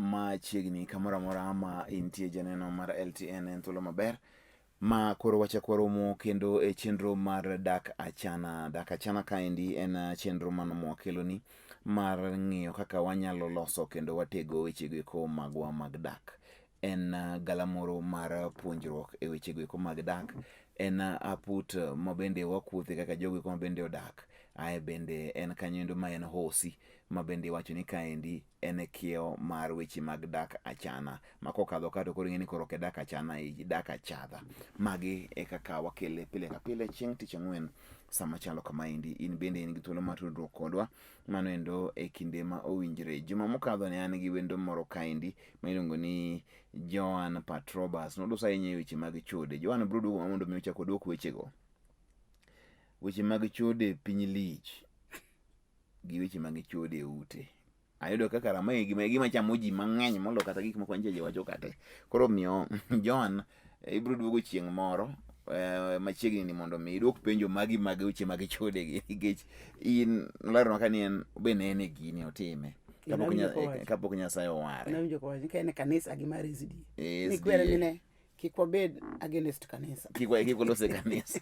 Machiegni kamoro amora ma intie janeno mar LTN en thuolo maber ma koro wachako waromo kendo e chenro mar Dak Achana. Dak Achana kaendi en chenro mano mwakeloni mar ng'iyo kaka wanyalo loso kendo watego wechego eko magwa mag dak. En galamoro mar puonjruok e wechego eko mag dak. En aput ma bende wakuothe kaka jogo eko ma bende odak. Ae bende en kanyo endo ma en hosi ma bende iwacho ni kaendi en e kiewo mar weche mag dak achana ma kokadho ka to koro ing'e ni koro ok e dak achana e dak achadha. Magi e kaka wakele pile ka pile chieng' tich ang'wen sama chalo kamaendi. In bende in gi thuolo mar tudruok kodwa mano endo e kinde ma owinjore. Juma mokadho ne an gi wendo moro kaendi ma iluongo ni Joan Patrobas. Noloso ahinya e weche mag chode. Joan biro duogo mondo mi ochak oduok wechego. Weche mag chode piny lich. Gi weche mag chode e ute. Ayudo ka kara mae gima gima chamo ji mang'eny molo kata gik moko nje wacho kate. Koro omiyo Joan ibiro duogo chieng' moro eh, machiegni ni mondo mi idwok penjo magi mag weche mag chode gi nikech in noleronwa ka ni en be ne en e gini otime kapok Nawinjo kowacho. kapok Nyasaye oware. Nawinjo kowacho ni ka en e kanisa gi mar SDA. SDA. Ni kwere ni ne kik wabed against kanisa. Kik walos e kanisa.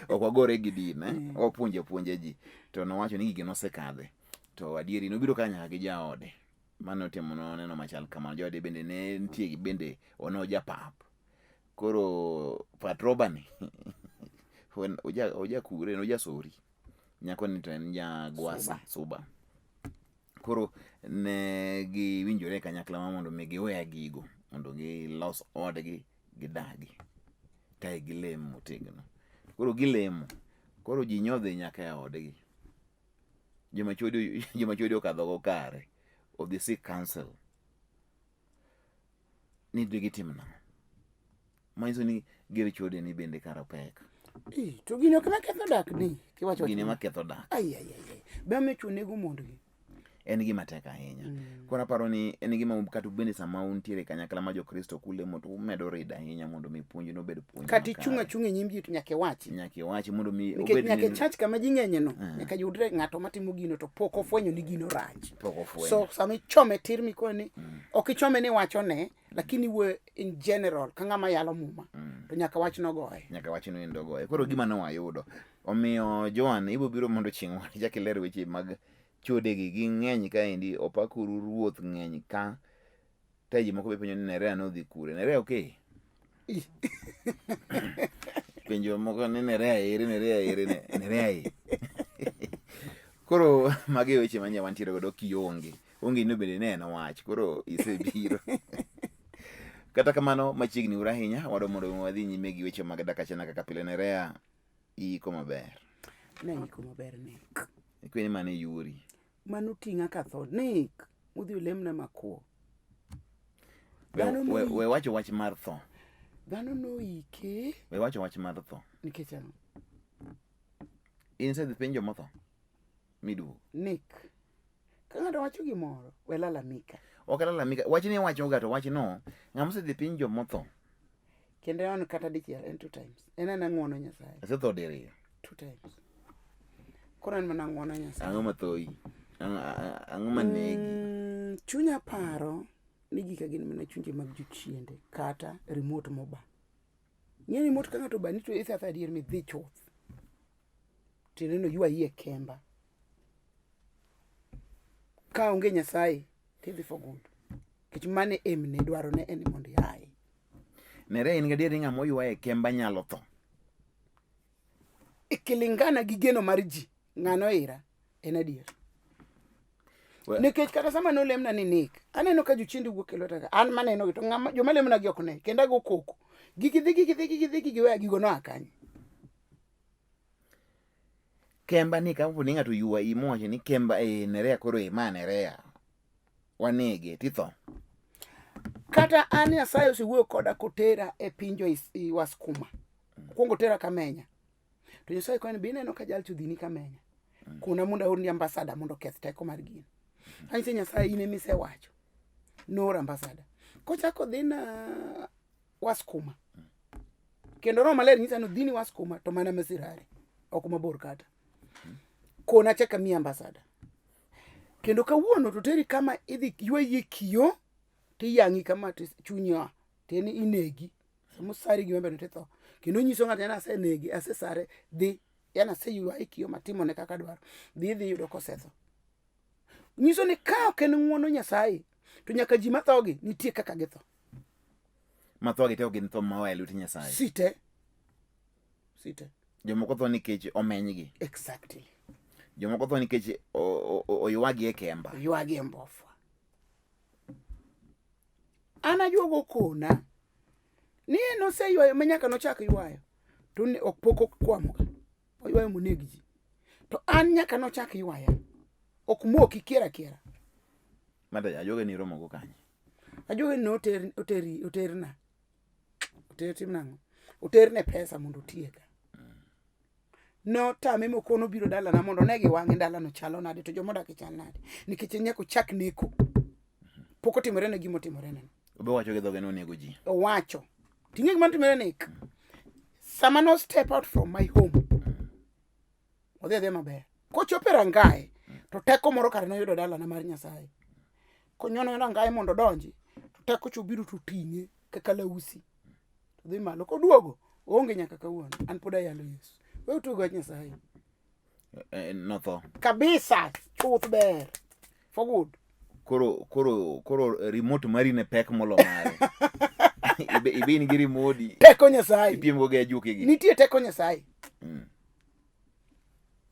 Ok wagore gi din, eh? Wapuonjo apuonja ji. To nowacho ni gigi nosekadhe. To adieri nobiro ka nyaka gi jaode. Mane otimo noneno machal kamano. Jaode bende ne nitie gi bende ono japap. Koro patroba ni oja kure, oja sori. Nyako ni to en ja Gwasa, Suba. Koro ne giwinjore kanyakla ma mondo mi giwe gigo mondo gilos odgi gidagi kae gilem motegno. Koro gilemo, koro ji nyodhi nyaka e odgi. Joma chode joma chode okadho go kare odhi seek counsel ni dhi gitim nang'o. Manyiso ni gir chode ni bende kara pek. Eh, to gini ok ema ketho dak ni kiwacho Gini ema ketho dak. Ai ai ai. ai. Be omiyo chwo nego mondgi. En gima tek ahinya. Koro aparo ni en gima kata bende sama untiere kanyakla ma Jokristo kulemo to umedo rido ahinya mondo mi puonj no obed puonj Kata ichung' achung' e nyim ji to nyaka iwachi. Nyaka iwachi mondo mi Nikech obed nyaka e ni church kama ji ng'enye no, nyaka yudre ng'ato matimo gino to pok ofwenyo ni gino rach. pok ofwenyo. So sama ichome tir mikone ni ok ichome ni wachone lakini iwuoyo in general ka ng'ama yalo muma to nyaka wach nogoye. Nyaka wach no endo goye. Koro gima ne wayudo. Omiyo Joan ibo biro mondo chieng' moro ichak iler weche mag chode gi ging'eny kaendi opakuru ruoth ng'eny ka. Kae ji moko be penjo ni Nerea nodhi kure. Nerea okay. Penjo moko ni Nerea ere, Nerea ere, Nerea e. Koro magi e weche manye wantiere godo kionge. Onge no bende ne en wach. Koro isebiro. Kata kamano machiegni uru ahinya wadwa mondo wadhi nyime gi weche mag dak achana kaka pile Nerea iiko maber. Ne iko maber Nick. Ikweni mane yuri. Mano ting'a ka tho Nick. Udhi ulemna makuo. We wacho wach mar tho. Dhano noike. We wacho wach mar tho. Nikech ang'o? In isedhi piny jomotho miduogo. Nick. Ka ng'ato wacho gimoro, we lalamika. Ok lalamika. Wach ni iwacho ga to wach no, ng'ama osedhi piny jomotho. Kendo en kata dichiel, en two times. En ana ng'uono Nyasaye. Asetho diriyo. Two times. Koro en mana ng'uono Nyasaye. Ang'o ma thoyi? Ang'o ma negi? Chunya paro ni gika gin mana chunje mag jochiende kata remote moba. Ng'e remote ka ng'ato obani to itho atha adier midhi chuth. Tiende ni oywayi e kemba. Ka onge Nyasaye tidhi for good. Nikech mano e aim ne dwaro ne en ni mondo iaye. Nere in gadier ni ng'ama oywaye e kemba nyalo tho. Ikilingana gi geno mar ji, ng'ano ira, en adier. Nikech kata sama nolemna ni Nick, aneno ka jochiende wuok e lweta ka. An maneno gi to ng'ama joma lemona gi ok ne, kendo ago koko. Gigi dhi, gigi dhi, gigi dhi, gigi weya, gigo noa kanye? Kemba ni kapo ni ng'ato ywa i mowacho ni kemba e Nerea koro e ma Nerea. Wanege titho. Kata an Nyasaye osewuoyo koda kotera e piny jo Waskuma. Okuongo tera Kamenya. To Nyasaye koni be ineno ka jalcha odhini Kamenya. Kuna mondo aorni ambassador mondo oketh teko mar gino. Anyise Nyasaye in ema isewacho. Noor ambassador. Kochako dhi na Waskuma. Kendo Roho Maler nyisa ni odhini Waskuma to mana Masirare. Ok mabor kata. Kona chaka miyi ambassador. Kendo kawuono to teri kama idhi ywayi e kiyo. Tiyang'i kama to chunyi oa. Tiende ni inegi. Sama osari gi wembe no titho. Kendo onyiso ng'ato ni asenegi, asesare, dhi. Yani aseywaye kiyo matimone kaka adwaro. Dhi idhi iyudo kosetho. Nyiso ni ka ok en ng'uono Nyasaye, to nyaka ji mathogi nitie kaka githo. Mathogi te ok gin tho ma oa e lwet Nyasaye. Site. Site. Jomoko tho nikech omenygi. Exactly. Jomoko tho nikech oywagi e kemba. Oywagi e mbofwa. An ajuogo kona ni en oseywayo ma nyaka nochak ywayo to ne ok pok okwamoga. Oywayo moneg ji. To an nyaka nochak ywaya. Ok moki kiera kiera. Mada ajuoge ni romo go kanye? Ajuoge ni oter oteri oterna. Oter tim nang'o? Oterne pesa mondo otieka. Notame mokono biro dalana mondo one gi wang'e dalano chalo nade to joma odak e chal nade. Nikech en nyaka ochak neko. Pok otimore ne gima otimore ne. Obe wacho gi dhoge ni onego ji. Owacho. Ting'e gima notimore nek. Sama no step out from my home. Odhi adhiya maber. Kochopo e rangae, to teko moro kare noyudo dalana mar Nyasaye. Konyono rangae mondo odonji, to teko cha obiro to oting'e kaka lausi. To dhi malo. Koduogo, oonge nyaka kawuono. An pod ayalo Yesu. We utug wach Nyasaye. Notho. Kabisa, chuth ber. For good. Koro remote mari ne pek molo mare. Ibe in gi remote. Teko Nyasaye. Ipiem go gi ajuoke gi. Nitie teko Nyasaye.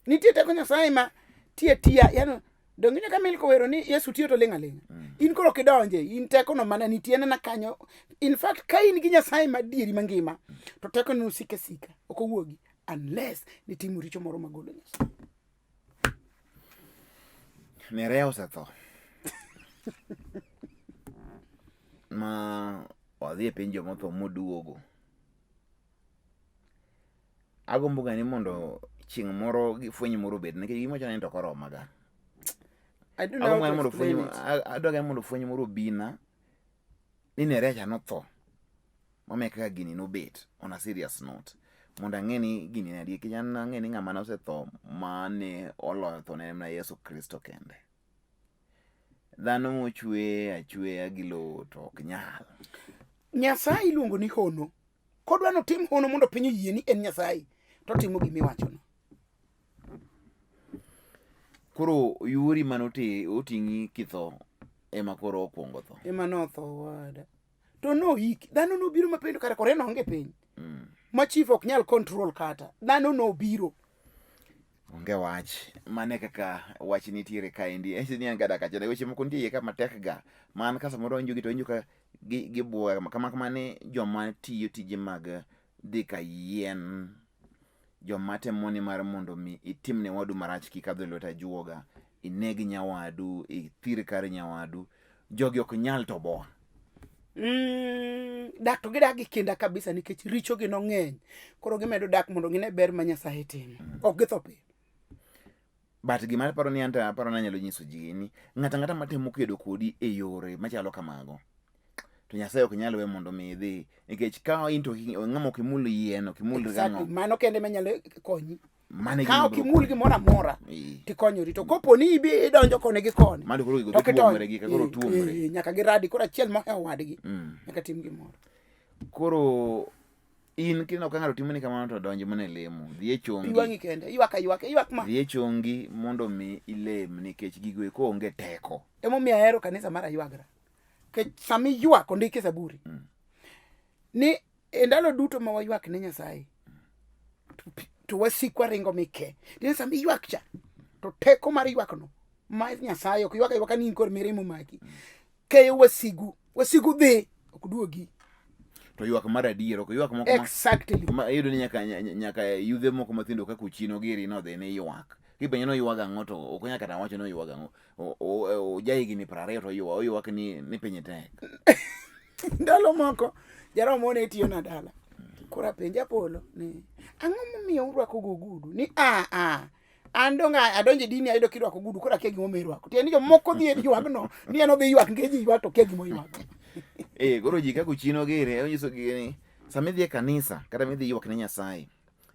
Nitie teko Nyasaye ma tiyo tiya, yani donge nyaka Milko wero ni Yesu tiyo to ling' aling'a. In koro kidonje, in teko no mana nitie na kanyo. In fact, ka in gi Nyasaye madieri mangima, to teko no sika sika, ok owuogi unless nitimo richo moro magolo Nyasaye. Nerea osetho. Ma odhi e piny jomotho moduogo. Agombo ga ni mondo chieng' moro fweny moro obed nikech gima chano ni to ok oroma ga. Adwa ga mondo fweny moro obina ni Nerea cha notho. Mamiya kaka gini nobet on a serious note. Mondo ang'e ni gini en adier nikech an ang'e ni ng'ama nosetho mane oloyo tho ne en mana Yesu Kristo kende. Dhano mochwe achweya gi lowo to ok nyal. Nyasaye iluongo ni hono. Kodwa notim hono mondo piny oyie ni en Nyasaye, to otimo gima iwachono. Koro yuori mane oting'i kitho ema koro okwongo tho. Ema notho wada. To noyiki. Dhano nobiro mapenjo kare kore noonge piny. Ma chief ok nyal control kata. Dhano nobiro. Onge wach. Mane kaka wach nitiere kaendi. En ni an gada kacha. Weche moko nitie iye ka matek ga. Man ka samoro awinjo gi to awinjo ka gibuoga kama kama ni joma tiyo tije mag dhi ka yien, joma temo ni mar mondo mi itim ne wadu marach kikadho e lwet ajuoga, ineg nyawadu, ithir kar nyawadu, jogi ok nyal toboa. Dak to gidak gi kinda kabisa nikech richogi nong'eny. Koro gimedo dak mondo gine ber ma Nyasaye timo. Ok githo piyo. But gima aparo ni anto aparo ni anyalo nyiso ji ni ng'ato ang'ata matemo kedo kodi e yore machalo kamago to Nyasaye ok nyal we mondo mi idhi nikech ka in to ng'ama ok imul yien ok imul Exactly. gang'o Mano kende manyalo konyi. mano e Ka gima ok biro imul konyi. gimoro amora Ee. tikonyori. To kopo ni ibi idonjo koni gi koni. Mano koro gigo to dhi kitony. tuomre gi ka koro tuomre. Nyaka giradi koro achiel mohewo wadgi. Nyaka tim gimoro. Koro in kineno ka ng'ato timoni kamano to donj mana e lemo. Dhi e chongi. Pi wang'i kende. Ywak aywaka. Ywak ma. Dhi e chongi mondo mi ilem nikech gigo eko onge teko. Emomiyo ahero kanisa mar aywagra. Nikech sama iywak ondik e Zaburi. Ni e ndalo duto ma waywak ne Nyasaye to wasikwa ringo mike. Ni sama iywak cha to teko mar ywakno ma Nyasaye ok ywak aywaka ni in kod mirima omaki. Keyo wasigu. Wasigu dhi ok duogi. To ywak mar adier ok ywak moko Exactly. ma iyudo ni nyaka yudhe moko mathindo kaka Ochino giri nodhi ni ywak. Kipenje ni oywago ang'o to ok onyal kata wacho ni oywago ang'o. Oja higni 20 to oywak, oywak ni piny tek. Ndalo moko jaromo moro ne tiyo na dala. Koro apenje Apollo ni ang'o momiyo urwako go ogudu? Ni a a an dong adonjo e dini ayudo kirwako ogudu koro akia gimomiyo irwako. Tiende ni jomoko dhi e ywagno ni en odhi ywak nikech ji ywak to okia gima oywako. Koro ji kaka Ochino giri onyiso gi ni sama idhi e kanisa kata midhi ywak ne Nyasaye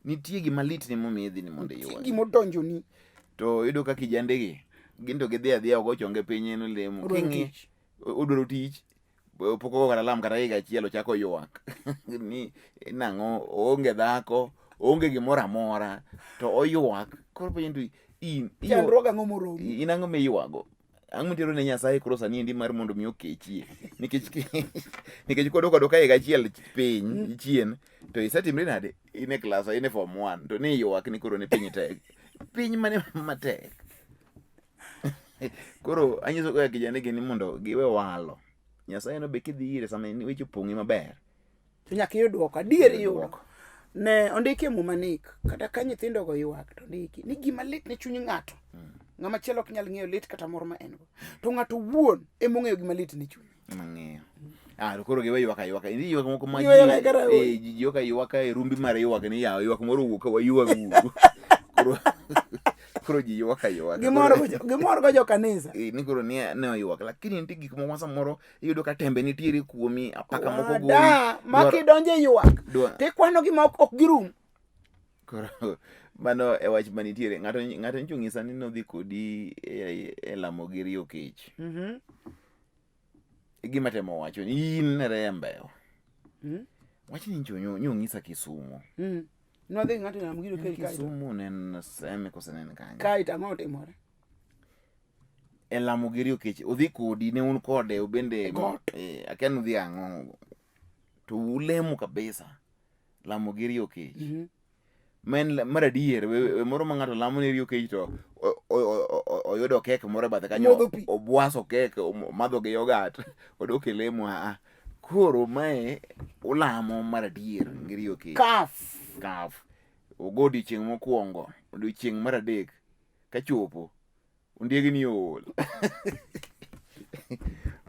nitie gima lit ni momiyo idhi ni mondo Nitie iywag. gima odonjoni. To iyudo ka kijande gi gin to gidhi adhiya ogo chonge piny en olemo. Odwaro King'i tich. odwaro tich. Pok ogo kata lam kata higa achiel ochako ywak ni nang'o oonge dhako oonge gimoro amora to oywak koro penjo ni to in Chandruog ang'o moromi? In ang'o miywago? Ang'o mitero ne Nyasaye koro sani endi mar mondo mi okechie? Nikech nikech kodok adoka higa achiel piny chien to isetimri nade? In e klas, in e form 1 to ni ywak ni koro ni piny tek. Piny mane matek? Koro anyiso kaka kijana gi ni mondo giwe walo. Nyasaye no be kidhi ire sama weche opong'i maber. To nyaka iyud dwoko, adier Iyud iyudo. dwoko. Ne ondiki e Muma nik, kata ka nyithindo go ywak to ondiki ni gima lit ne chuny ng'ato. Ng'ama chielo ok nyal ng'eyo lit kata mor ma en go. To ng'ato wuon ema ong'eyo gima lit ne chunye. Mang'eyo. Ah, to koro giwe ywak aywaka. Inji ywak moko ma Giwe ywak aywaka. ji ywak aywaka e rumbi mar ywak ni yawa ywak moro owuok ka waywag uru. Koro koro ji ywak aywaka. Gimor go jo kanisa. Ni koro ni ne oywak lakini nitie gik moko ma samoro iyudo ka tembe nitiere kuomi apaka moko goyi. Wada, ma kidonjo e ywak tikwano gi ma ok girum. Koro mano e wach manitiere. Ng'ato ng'ato nyocha onyisa ni nodhi kodi e lamo gi riyo kech. E gima temo wacho ni in rembe. Wachni nyocha nyong'isa Kisumu. Nwadhi ng'ato lamo gi riyo kech kae. Kisumu ne en Seme koso ne en kanye? Kae to ang'o otimore? E lamo gi riyo kech odhi kodi ne un kode ubende E got. Akia ni udhi ang'o. To ulemo kabisa. Lamo gi riyo kech. Ma en mar adier we moro ma ng'ato lamo ni riyo kech to oyudo kek moro e bathe kanyo Modho pi. obwaso kek omadho gi yogat odok e lemo aa koro mae ulamo mar adier gi riyo kech. Kaf. Kaf. Ogo odiochieng' mokwongo, odiochieng' mar adek kachopo ondiegi ni ool.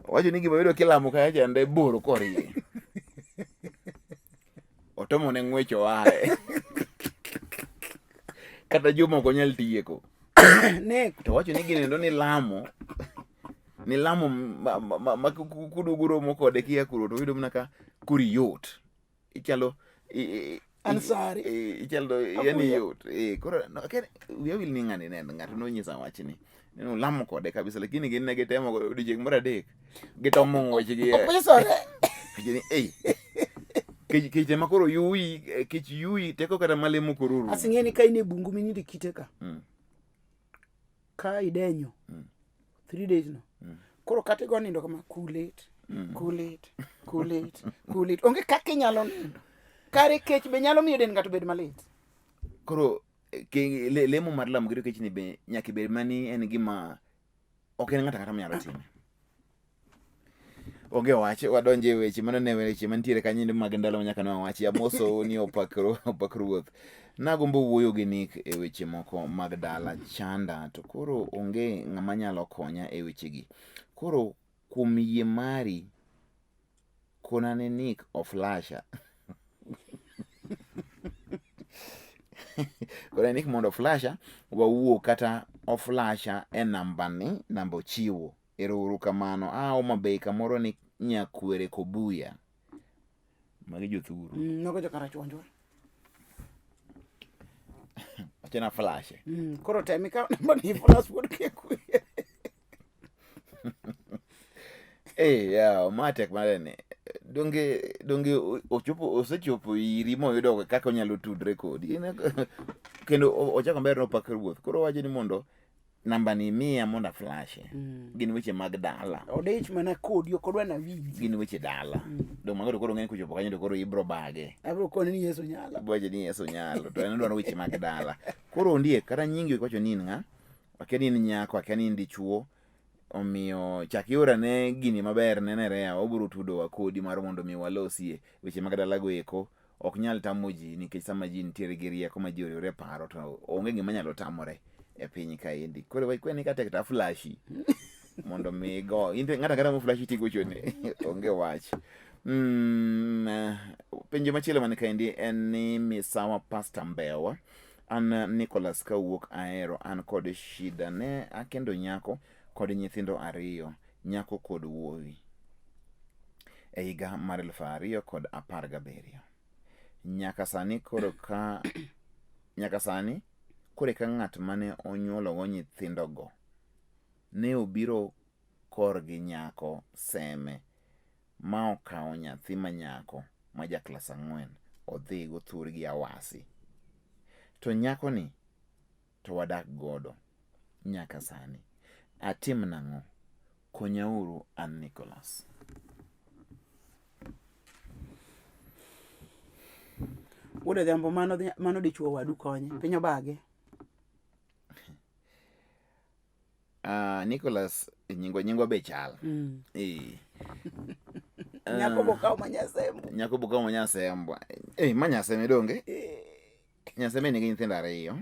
Owacho ni gima yudo kilamo kacha chande bor korie. Otomo ne ng'wech oae. Kata juma ok onyal tieko. Nek. To owacho ni ginendo ni lamo ni lamo ma kuduogo romo kode kia kuro to uyudo mana ka koro iyot. Ichalo Ansari. Ichalo yani yot. Koro no, akia wiya wil ni ng'ani ne en ng'ato nonyisa wachni. Neno lamo kode kabisa lakini gin ne gitemo odiochieng' mar adek. Gitomo ng'wech gi. Opisore. Wacho ni ei. Kech kech ema koro yui, kech yui teko kata malemo koro orumo. Asing'e ni ka in e bungu minindo e kite ka. Ka idenyo. 3 days no. Koro kata igo nindo kama kulit, kulit, kulit, kulit. Onge kaka inyalo nindo. Kare kech be nyalo miyo dend ng'ato bed malit. Koro lemo mar lamo gi kech ni be nyaka bed mani en gima ok en ng'ato ang'ata manyalo time. Onge wach, wadonje e weche mano ne weche mantiere kanyo mag ndalo nyaka ne wawachi. Amoso ni opak opak ruoth. Nagombo wuoyo gi Nick e weche moko mag dala chanda to koro onge ng'ama nyalo konya e wechegi. Koro kuom yie mari kona ne Nick oflasha. Kona Nick mondo oflasha wawuo kata oflasha e namba ni namba ochiwo. Ero uru kamano. A Homa Bay kamoro ni Nyakwere Kobuya. Magi jothuru. Nogo jo Karachuonjwa. Wachana flash. Koro tem ikaw namba ni flash wuod Kekwe. Ya, ma tek manade ni. Donge ochopo osechopo iri moyudo kaka onyalo tudre kodi. Kendo ochako maber nopak ruoth. Koro owacho ni mondo namba ni miya mondo aflashe. Gin weche mag dala. Odich mana kodi ok odwa nawinji. Gin weche dala. Dong mago to koro ng'eni kochopo kanyo to koro ibro bage. Abro koni ni Yesu nyalo. Ibro wacho ni Yesu nyalo. To en odwaro weche mag dala. Koro ondiek kata nyingi ok wacho ni in ng'a. Akia ni in nyako, akia ni in dichuo. Omiyo chak ior ane gini maber ne Nerea, obiro tudowa kodi mar mondo mi walosie weche mag dala go eko. Ok nyal tamo ji nikech sama ji nitiere gi rieko ma ji oriwore e paro to onge gima nyalo tamore e piny kaendi. Koro we kweni ka tek to aflashi mondo mi igo. In ng'ato ang'ata moflashi tigochone onge wach. Penjo machielo man kaendi en ni misawa Pastor Mbewa. An Nicholas kawuok Ahero, an kod shida ne akendo nyako kod nyithindo ariyo, nyako kod wuowi e higa mar 2017. Nyaka sani koro ka nyaka sani koro eka ng'at mane onyuologo nyithindogo ne obiro korgi nyako Seme. ma okawo nyathi ma nyako ma ja klas 4 odhigo thurgi Awasi. To nyakoni to wadak godo nyaka sani. Atim nang'o? Konyauru an Nicholas. Wuod Odhiambo mano dichuo wadu konye. Piny obage. Nicholas nyingwa be chal. Nyako bokawo ma Nyasembo. Nyako bokawo ma Nyasembo. Ma Nyaseme donge? Nyaseme nigi nyithindo 2.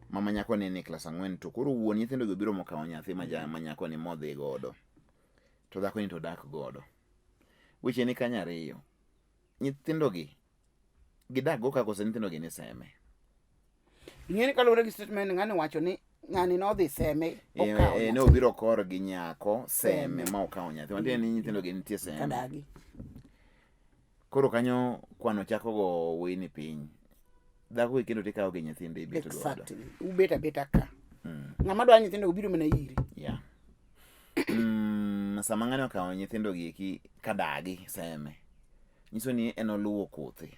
Mama nyako ni klas 4 to koro wuon nyithindo go biro mokawo nyathi ma nyako ni modhi godo. To dhako ni to dak godo. Weche ni kanyo 2. Nyithindo gi gidak go kaka ose nyithindo gi ni seme. Ing'eni kaluwore gi statement ng'ani wacho ni ng'ani nodhi seme okawo Ne obiro kor gi nyako seme ma okawo nyathi. Matiende ni nyithindo gi nitie seme. Kadagi. Koro kanyo kwano chako go wini piny. Dhako gi kendo tikawo gi nyithinde ibet godo. Exactly. Ubet abeta ka. Ng'ama dwaro nyithindo go biro mana iri. Yeah. Sama ng'ani okawo nyithindo gi eki kadagi seme. Nyiso ni en oluwo kothe.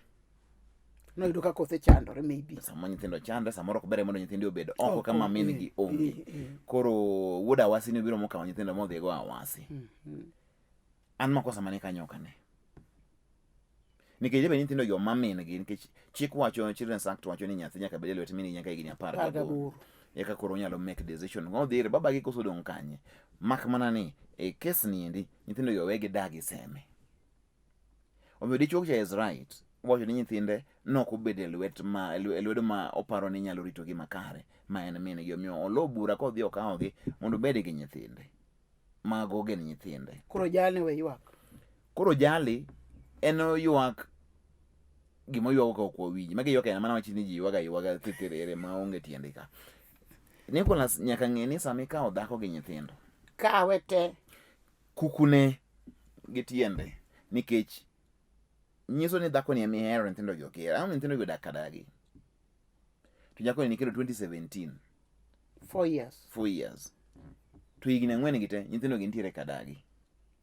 Noyudo ka kothe chandore maybe. Sama nyithindo chandre, samoro ok ber mondo nyithindo obed oko kama min gi onge. Koro wuod Awasi ni obiro mokawo nyithindo modhi go Awasi. An makosa mane kanyo ok ane. Nikech be nyithindo gi oma min gi nikech chik wacho Children's Act wacho ni nyathi nyaka bed e lwet min gi nyaka higni 18. Eka koro onyalo make decision. Odhi ir babagi koso odong' kanye. Mak mana ni e kes ni endi nyithindo gi owe gidag seme. Omiyo dichuo cha is right. Wacho ni nyithinde nok obedo e lwet ma e lwedo ma oparo ni nyalo ritogi makare ma en min gi. Omiyo olo bura kodhi okawogi mondo obed gi nyithinde. Mago gin nyithinde. Koro jali we ywak. Koro jali en oywak gima oywago ka ok wawinj. Magi ywak en mana wach ni ji ywaga ywaga thithirere maonge tiende ka. Nicholas nyaka ng'e ni sama ikawo dhako gi nyithindo. Kawe te. Kukune gi tiende nikech nyiso ni dhako ni ema ihero nyithindo gi ok ihero. Ang'o nyithindo gi odak kadagi? To nyako ni nikelo 2017. 4 years. 4 years. To higni 4 gi te nyithindo gi nitiere kadagi.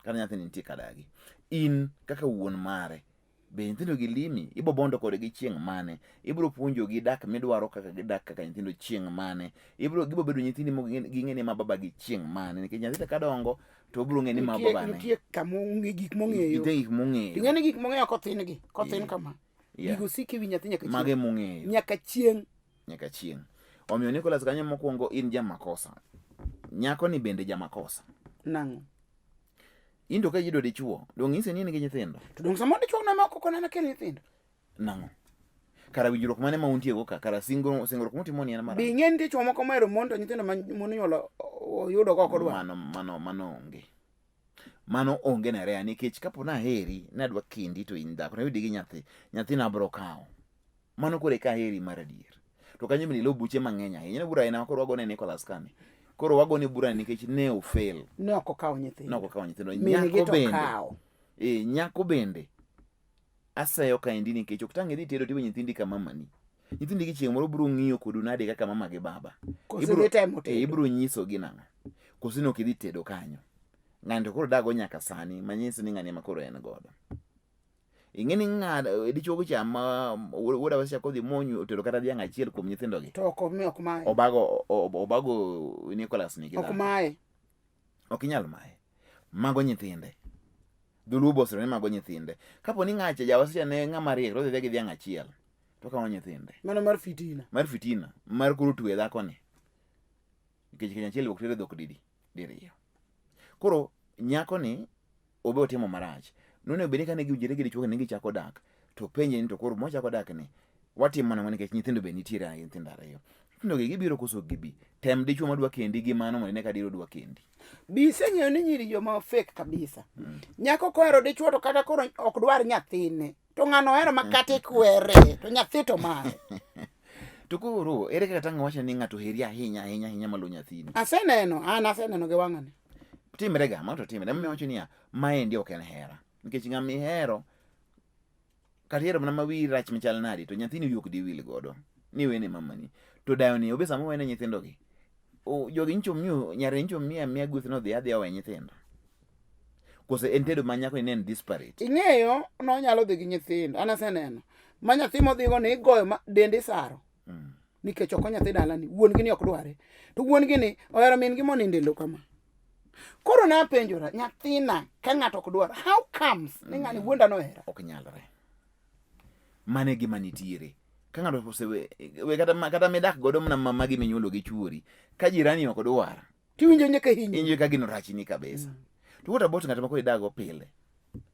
Kata nyathini nitie kadagi. In kaka wuon mare be nyithindo gi limi ibo bondo kodgi chieng' mane? Ibiro puonjogi dak midwaro kaka gidak kaka nyithindo chieng' mane? Ibiro gibo bedo nyithindi ging'e ni ma babagi chieng' mane? Nikech nyathi ka dongo to obiro ng'e ni ma babane. Nitie kama gik mong'eyo. Nitie gik mong'eyo. Ing'e ni gik mong'eyo kothin gi, kothin kama. Gigo sik ewi nyathi nyaka chieng'. Mage mong'eyo. Nyaka chieng'. Nyaka chieng'. Omiyo Nicholas kanyo mokwongo in jamakosa. Nyako ni bende jamakosa. Nang'o? In to ka iyudo dichuo, dong' nyise ni in gi nyithindo. To dong' samoro dichuo no ema ok okona nakel nyithindo. Nang'o? Kara winjruok mane ma untie go ka? Kara singruok mutimo ni en marang'o? Be ing'e nitie chuo moko mohero mon to nyithindo ma mon onyuolo oyudo go ok odwar? Mano onge. Mano onge na rea nikech kapo naheri nadwa kendi to in dhako nayudi gi nyathi, nyathina abiro kawo. Mano koro eka aheri mar adier. To kanyo bende ilo buche mang'eny ahinya. Ne bura ena koro wagone Nicholas kani. Koro wagone bura nikech ne ofail. Ne ok okawo nyithindo. Ne ok okawo nyithindo. Min gi Nyako to bende. okawo. Nyako bende. Aseyo kaendi nikech ok tang' idhi tedo tiwe nyithindi ka mamani. Nyithindi gi chieng' moro biro ng'iyo kodu nade kaka mama gi baba. Koso dhi temo tedo. Ibiro nyisogi nang'o? Koso ne ok idhi tedo kanyo. Ng'ani to koro dago nyaka sani manyiso ni ng'ani ema koro en godo. Ing'e ni ng'ado dichuo cha ma wuod Awasi cha kodhi monyo otero kata dhiang' achiel kuom nyithindo gi. To ok omi, ok maye. Obago Nicholas ni gi Ok dhako. maye. Ok inyal maye. Mago nyithinde. Dholuo bosre ni mago nyithinde. Kapo ni ng'acha Jawasi cha ne ng'ama riek to odhi gi dhiang' achiel to okawo nyithinde. Mano mar fitina. Mar fitina. Mar koro twe dhako ni. Nikech keny achiel ok tere dhok didi diriyo. Koro nyako ni obe otimo marach. Nonego bed ni kane giwinjore gi dichuo ne gichako dak to penje ni to koro mwachako dak ni watimo nang'o nikech nyithindo be nitiere a nyithindo ariyo. Nyithindo gi gibiro koso ok gibi. Tem dichuo madwa kendi gi mano mondo ine ka diro dwa kendi. Bi iseng'eyo ni nyiri joma fake kabisa. Nyako kohero dichuo to kata koro ok dwar nyathine. To ng'ano ohero ma kata ikwere to nyathi to mare. To koro ere kaka tang' wacho ni ng'ato heri ahinya ahinya ahinya malo nyathini? Aseneno, an aseneno gi wang'ani. Timre ga, mano to timre. Emomiyo awacho niya, maendi ok en hera. Nikech ng'ama ihero, kata ihero mana ma wiyi rach machal nadi, to nyathini wiyi ok diwil godo. Ni wene mamani. To dayoni, obe sama owene nyithindogi, jogi nyicho miyo, nyare nyicho miya miya gweth ni odhi adhiya owe nyithindo. Kose en tedo ma nyako ni ne en disparate. Ing'eyo nonyalo dhi gi nyithindo. An aseneno. Ma nyathi modhigo ni igoyo ma dende isaro. Nikech ok onyathi dalani. Wuon gi ni ok dware. To wuon gi ni ohero min gi monindo e lo kama. Koro napenjora, nyathina ka ng'ato ok dwar, how comes ni ng'ani wuonda nohera? Ok nyalre. Mano e gima nitiere. Ka ng'ato osewe we kata kata midak godo mana mama gi minyuolo gi chuori, ka jirani ok dwar, Tiwinjo nyaka hinyi. Injo ka gino rachni kabisa. To what about ng'at ma koro idago pile?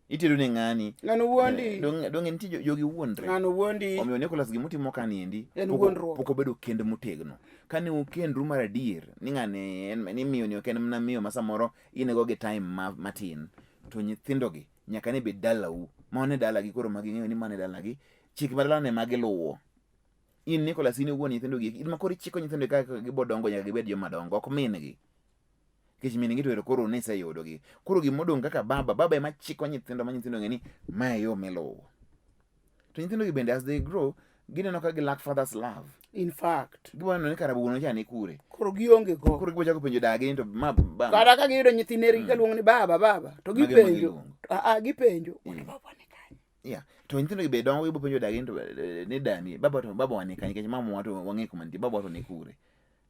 Itedo ne ng'ani. Ng'ano wuondi. Eh, Dong nitie jogi wuondre. Ng'ano wuondi. Omiyo Nicholas gimotimo ka niendi En wuondruok. pok obedo kend motegno. Kane ukendru mar adier ni ng'ani en ni miyo ni ok en mana miyo ma samoro inego gi time ma, matin to nyithindogi nyaka ne bed dalau. Ma ne dalagi koro ma ging'eyo ni mane dalagi. Chik ma dalano ema giluwo. In Nicholas in iwuon nyithindo gi in ma koro ichiko nyithindo kaka gibo dongo nyaka gibed joma dongo ok min gi. Nikech min gi to ero koro niseyudo gi. Koro gimodong' kaka baba, baba ema chiko nyithindo ma nyithindo ng'e ni mae e yo miluwo. To nyithindo gi bende as they grow, gineno ka gi lack father's love. In fact. Gibo neno ni kara wuon cha ni kure. Koro gionge go. Koro gibo chako penjo dagi ni to ma ba. Kata ka giyudo nyithi nergi kaluongo ni baba baba to gipenjo. Ah, gipenjo. Wuon baba ni kanye? Yeah. To nyithindo gi be dongo gibo penjo dagi ni to ni dani baba to baba wa ni kanye nikech mama wa to wang'e kuma nitie baba wa to ni kure.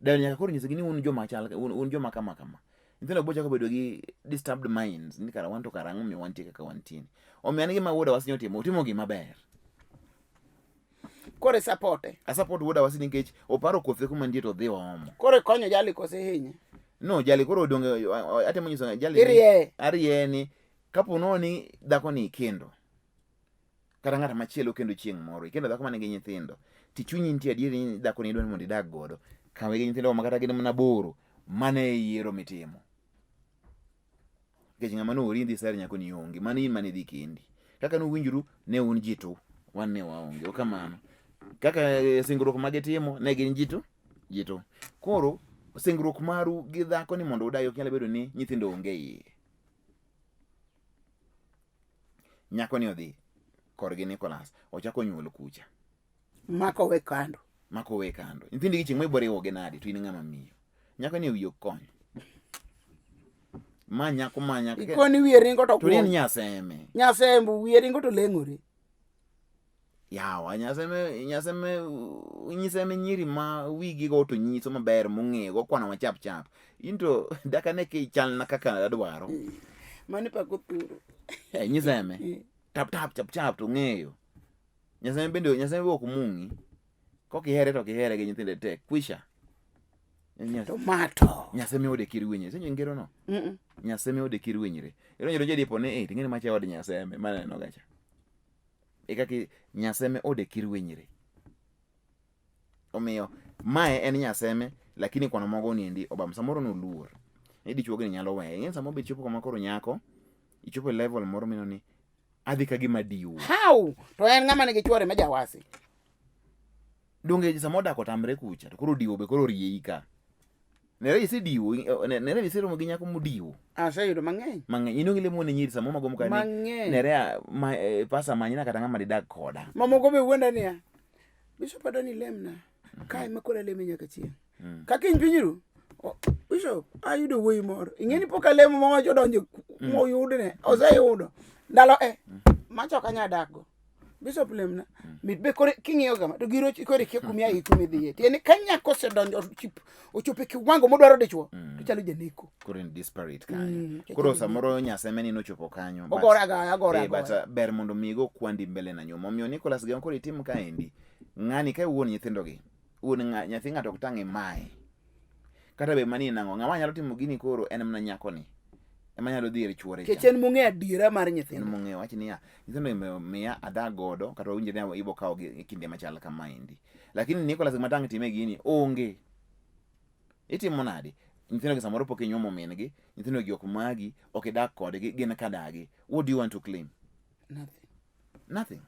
Dani nyaka koro nyisgi ni un joma chal un joma kama kama. Nyithindo bo chako bedo gi disturbed minds ni kara wan to kara ang'o miyo wantie kaka wantie ni. Omiyo an gima wuoda wasi otimo, otimo gima ber. Koro isapote. Asupport wuoda wasi nikech oparo kothe kuma nitie to odhi oomo. Koro ikonyo jali kose ihinye? No, jali koro odong' atemo nyiso jali ni Irieye. arieye ni kapo nono ni dhako ni ikendo kata ng'at machielo kendo chieng' moro ikendo dhako manigi nyithindo ti chunyi nitie adier ni dhako ni idwa ni mondo idag godo kawe gi nyithindo ma kata gin mana boro mano e yiero mitimo nikech ng'ama noori idhi sar nyako ni onge mano in mane idhi kendi kaka nuwinjru ne un ji to wan ne waonge ok kamano kaka singruok ma gitimo ne gin ji to ji to koro singruok maru gi dhako ni mondo udagi ok nyal bedo ni nyithindo onge iye Nyako ni odhi korgi Nicholas, ochako nyuol kucha. Mako we kando. Mako we kando. Nyithindi gi chieng' ma ibo riwogi nade to in ng'ama miyo. Nyako ni wiye ok kony. Ma nyako ma nyako. Ikoni wiye ringo to To ni en nyaseme. Nyasembu wiye ringo to leng'ore. Yawa nyaseme nyaseme nyiseme nyiri ma wigi go to nyiso maber mong'eyo go kwano ma chap chap. Into dakane kichalna kaka adwaro. Mani pako thuru. Eh, nyiseme. Tap tap chap chap to ng'eyo. Nyaseme bende nyaseme be ok mung'i. Kok ihere to ok ihere gi nyithinde tek. Kwisha. To mato. Nyaseme ode kir winye. Isenjo ngero no? Nyaseme ode kir winyre. Idonjo donjo dipo ni eh ting'eni macha od nyaseme maneno gacha. E kaka nyaseme ode kir winyre. Omiyo mae en nyaseme lakini kwano mogo niendi obam samoro noluor. Ni dichuo gini nyalo weye. Ing'e samoro be ichopo kama koro nyako ichopo e level moro mineno ni adhi ka gima diwo. How? To en ng'ama nigi chuore ma jawasi. Donge sama odak otamre kucha to koro diwo be koro orieyi ka. Nere isediwo, nere iseromo gi nyako modiwo. Aseyudo mang'eny. Mang'eny. In onge lemo ne nyiri samoro magomo ka ni. Mang'eny. Nere ma, pasa manyna kata ng'ama didag koda. Mamoko be wuonda niya. Bishop adwa ni ilemna. Kae ma koro aleme nyaka chieng'. Ka kiny piny ru. Bishop, ayudo wuoyi moro. Ing'e ni pok alemo mawacho donjo moyudne. Oseyudo. Ndalo e. Macha ok anyal dakgo. Bishop lemna. Mit be koro king'iyo gama to giro koro ikia kuma ia kuma idhiye. Tiende ka nyako osedonjo ochopo e kiwango modwaro dichuo to chalo janeko. Koro en disparate kanyo. Koro samoro nyaseme ni nochopo kanyo. Ogora agaya, agora but agoya. ber mondo mi igo kwandi mbele na nyuma. Omiyo Nicholas gima koro itim kaendi. Ng'ani ka wuon nyithindogi, wuon nyathi ng'ato ok tang' imaye. Kata be mani nang'o, ng'ama nyalo timo gini koro en mana nyakoni. Ema nyalo dhi ir chuore cha. Nikech en mong'eyo adiera mar nyithindo. En mong'eyo wach niya, nyithindo miya adag godo kata wawinjre ni ibo kawo gi e kinde machal kamaendi. Lakini Nicholas gima tang' time gini onge. Itimo nade? Nyithindo gi samoro pok inyuomo min gi, nyithindo gi ok magi, ok idak kodgi, gin ka dagi. What do you want to claim? Nothing. Nothing.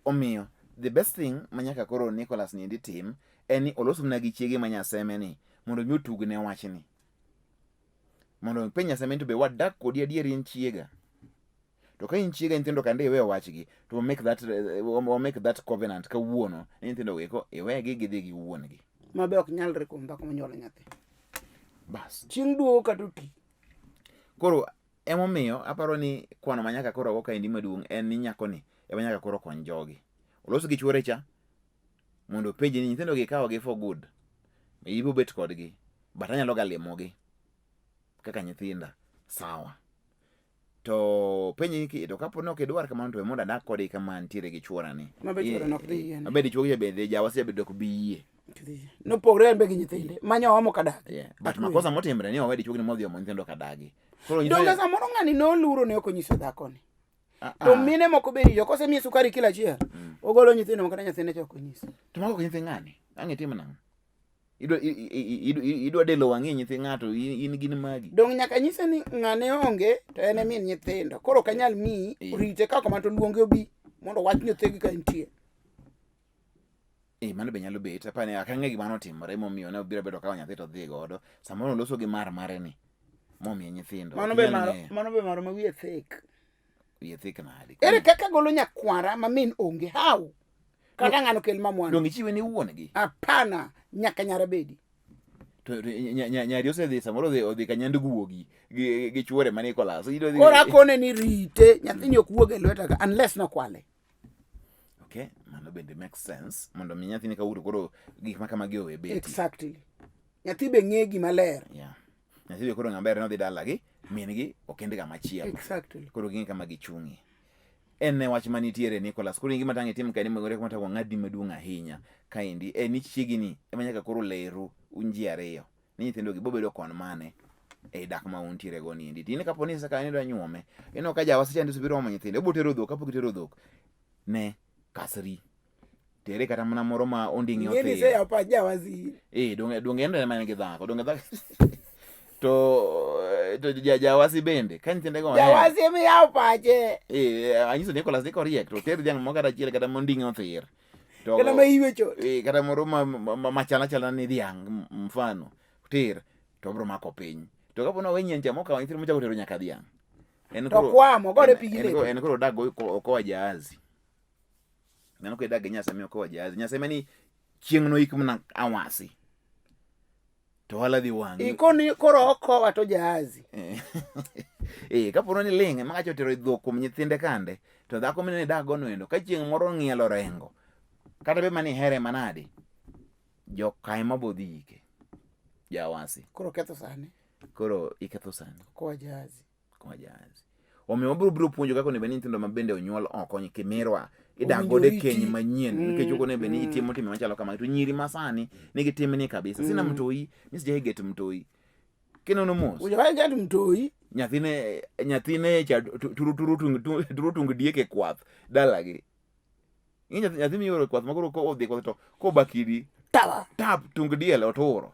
Omiyo, the best thing ma nyaka koro Nicholas niendi tim en ni olos mana gi chiege ma nyaseme ni mondo mi otugne wachni. Mondo openj nyaseme ni to be wadak kodi adier in chiega. To ka in chiega nyithindo kande iwe wachgi to wa make that, wa make that covenant kawuono ni nyithindo go eko iwegi gidhi gi wuon gi. Ma be ok nyalre kuom dhako monyuolo nyathi. Bas. Chieng' duogo kata oti. Koro Emomiyo aparo ni kwano ma nyaka koro go kaendi maduong' en ni nyakoni ema nyaka koro kony jogi. Olos gi chuore cha mondo openje ni nyithindo gi ikawogi for good. Ibo bet kodgi but anyalo ga limogi kaka nyithinda. Sawa. To penje ni to kapo ni ok idwar kamano to we mondo adak kodgi kama antiere gi chuora ni. Ma be chuore nok dhi yiene. Ma be dichuo gi bende jawa bende ok bi yie. Nopogre en be gi nyithinde. Manyo omo kadak. Yeah. But makosa motimre ni owe dichuo ni modhi omo nyithindo kadagi. Koro nyiso Donge samoro ng'ani noluro ne ok onyiso dhakoni. Ah, To ah. mine moko be richo kosemiye sukari kilo achiel, ogolo nyithindo moko kata nyathine cha ok onyiso. To mago ok nyithi ng'ani. Ang' itim nang'o? Idwa idwa delo wang'i nyithi ng'ato in in gin magi. Dong nyaka nyise ni ng'ane onge to en e min nyithindo. Koro ok anyal miyi Eh. rite ka kamano to luonge obi mondo owach nyothegi ka entie. Eh, mano be nyalo bet. Apani ok ang'e gima notimore momiyo ne obiro bedo kawo nyathi to odhi godo. Samoro noloso gi mar mare ni momiye nyithindo. Mano Ok be inyal maro ng'eyo. mano be maro ma wiye thik. Wiye thik nade? Ere kaka golo nyakwara ma min onge? How? Kata ng'ano kel ma mwandu. Donge ichiwe ne wuon-gi? Hapana, nyaka nyara bedi. To nyari osedhi samoro odhi ka nyand guogi gi chuore ma Nicholas. Koro akone ni rite, nyathini ok wuog e lweta ka unless nokwale. Okay, mano bende makes sense mondo mi nyathini ka wuok to koro gik ma kamagi owe beti. Exactly. Nyathi be ng'e gima ler. Yeah. Nyathi be koro ng'ama ber nodhi dalagi, min gi okend ng'ama chielo. Exactly. Koro ging'e kama gichung'ie. En ne wach manitiere Nicholas. Koro in gima tang' itim kaendi magore kuma tang' wang'adni maduong' ahinya kaendi en ni chiegini ema nyaka koro leru un ji ariyo ni nyithindo gi bobedo kon mane e dak ma untiere go niendi. Tinde kapo ni saka idwa nyuome, ineno ka jawa seche osebiro omo nyithindo, obiro tero dhok, kapok itero dhok ne kasri. Tere kata mana moro ma onding'e Ing'e ni othir. iseyawo pach jawaziri. Eh, donge donge en mana gi dhako, donge dhako to to jawasi bende ka nyithinde go ohero. Jawasi ema iyawo pache. Eh, anyiso Nicholas ni koriek to ter dhiang' moro kata achiel kata monding'e othir. To Kata ma iwe chot. Eh, kata moro ma ma machala chala ni dhiang' mfano ter to obiro mako piny. To kapo ni owe nyien cha mokawo nyithindo mochako tero nyaka dhiang'. En To kwamo, ogore pi gi lepe. En koro odak go okowa jahazi. Neno ka idak gi Nyasaye miyo okowa jahazi. Nyasaye mani chieng' noik mana awasi. To ohala dhi wang'i. Ikoni koro okowa to jahazi. Eh, kapo ni ling' ema kacha otero dhok kuom nyithinde kande, to dhako minene idak go noendo, ka chieng' moro ong'ielo rengo, kata be mani ihere manade, joka ema bo dhi ike. Jawasi. Koro ketho sani. Koro iketho sani. Okowa jahazi. Okowa jahazi. Omiyo wabiro biro puonjo kaka onego bed ni nyithindo ma bende onyuol oko kimirwa idak Owinjo godo e riti. keny manyien nikech ok onego bed ni itimo timbe machalo kamagi to nyiri masani nigi timni kabisa. Sina mtoi, mi sijai get mtoi. Kinono mos. Winjo ka get mtoi. Nyathine nyathine cha turu turu tung turu tung diek e kwath dalagi. Ing'e nyathi nyathi mioro e kwath ma koro kodhi kwath to kobakidi Tawa. tap tung diel oturo.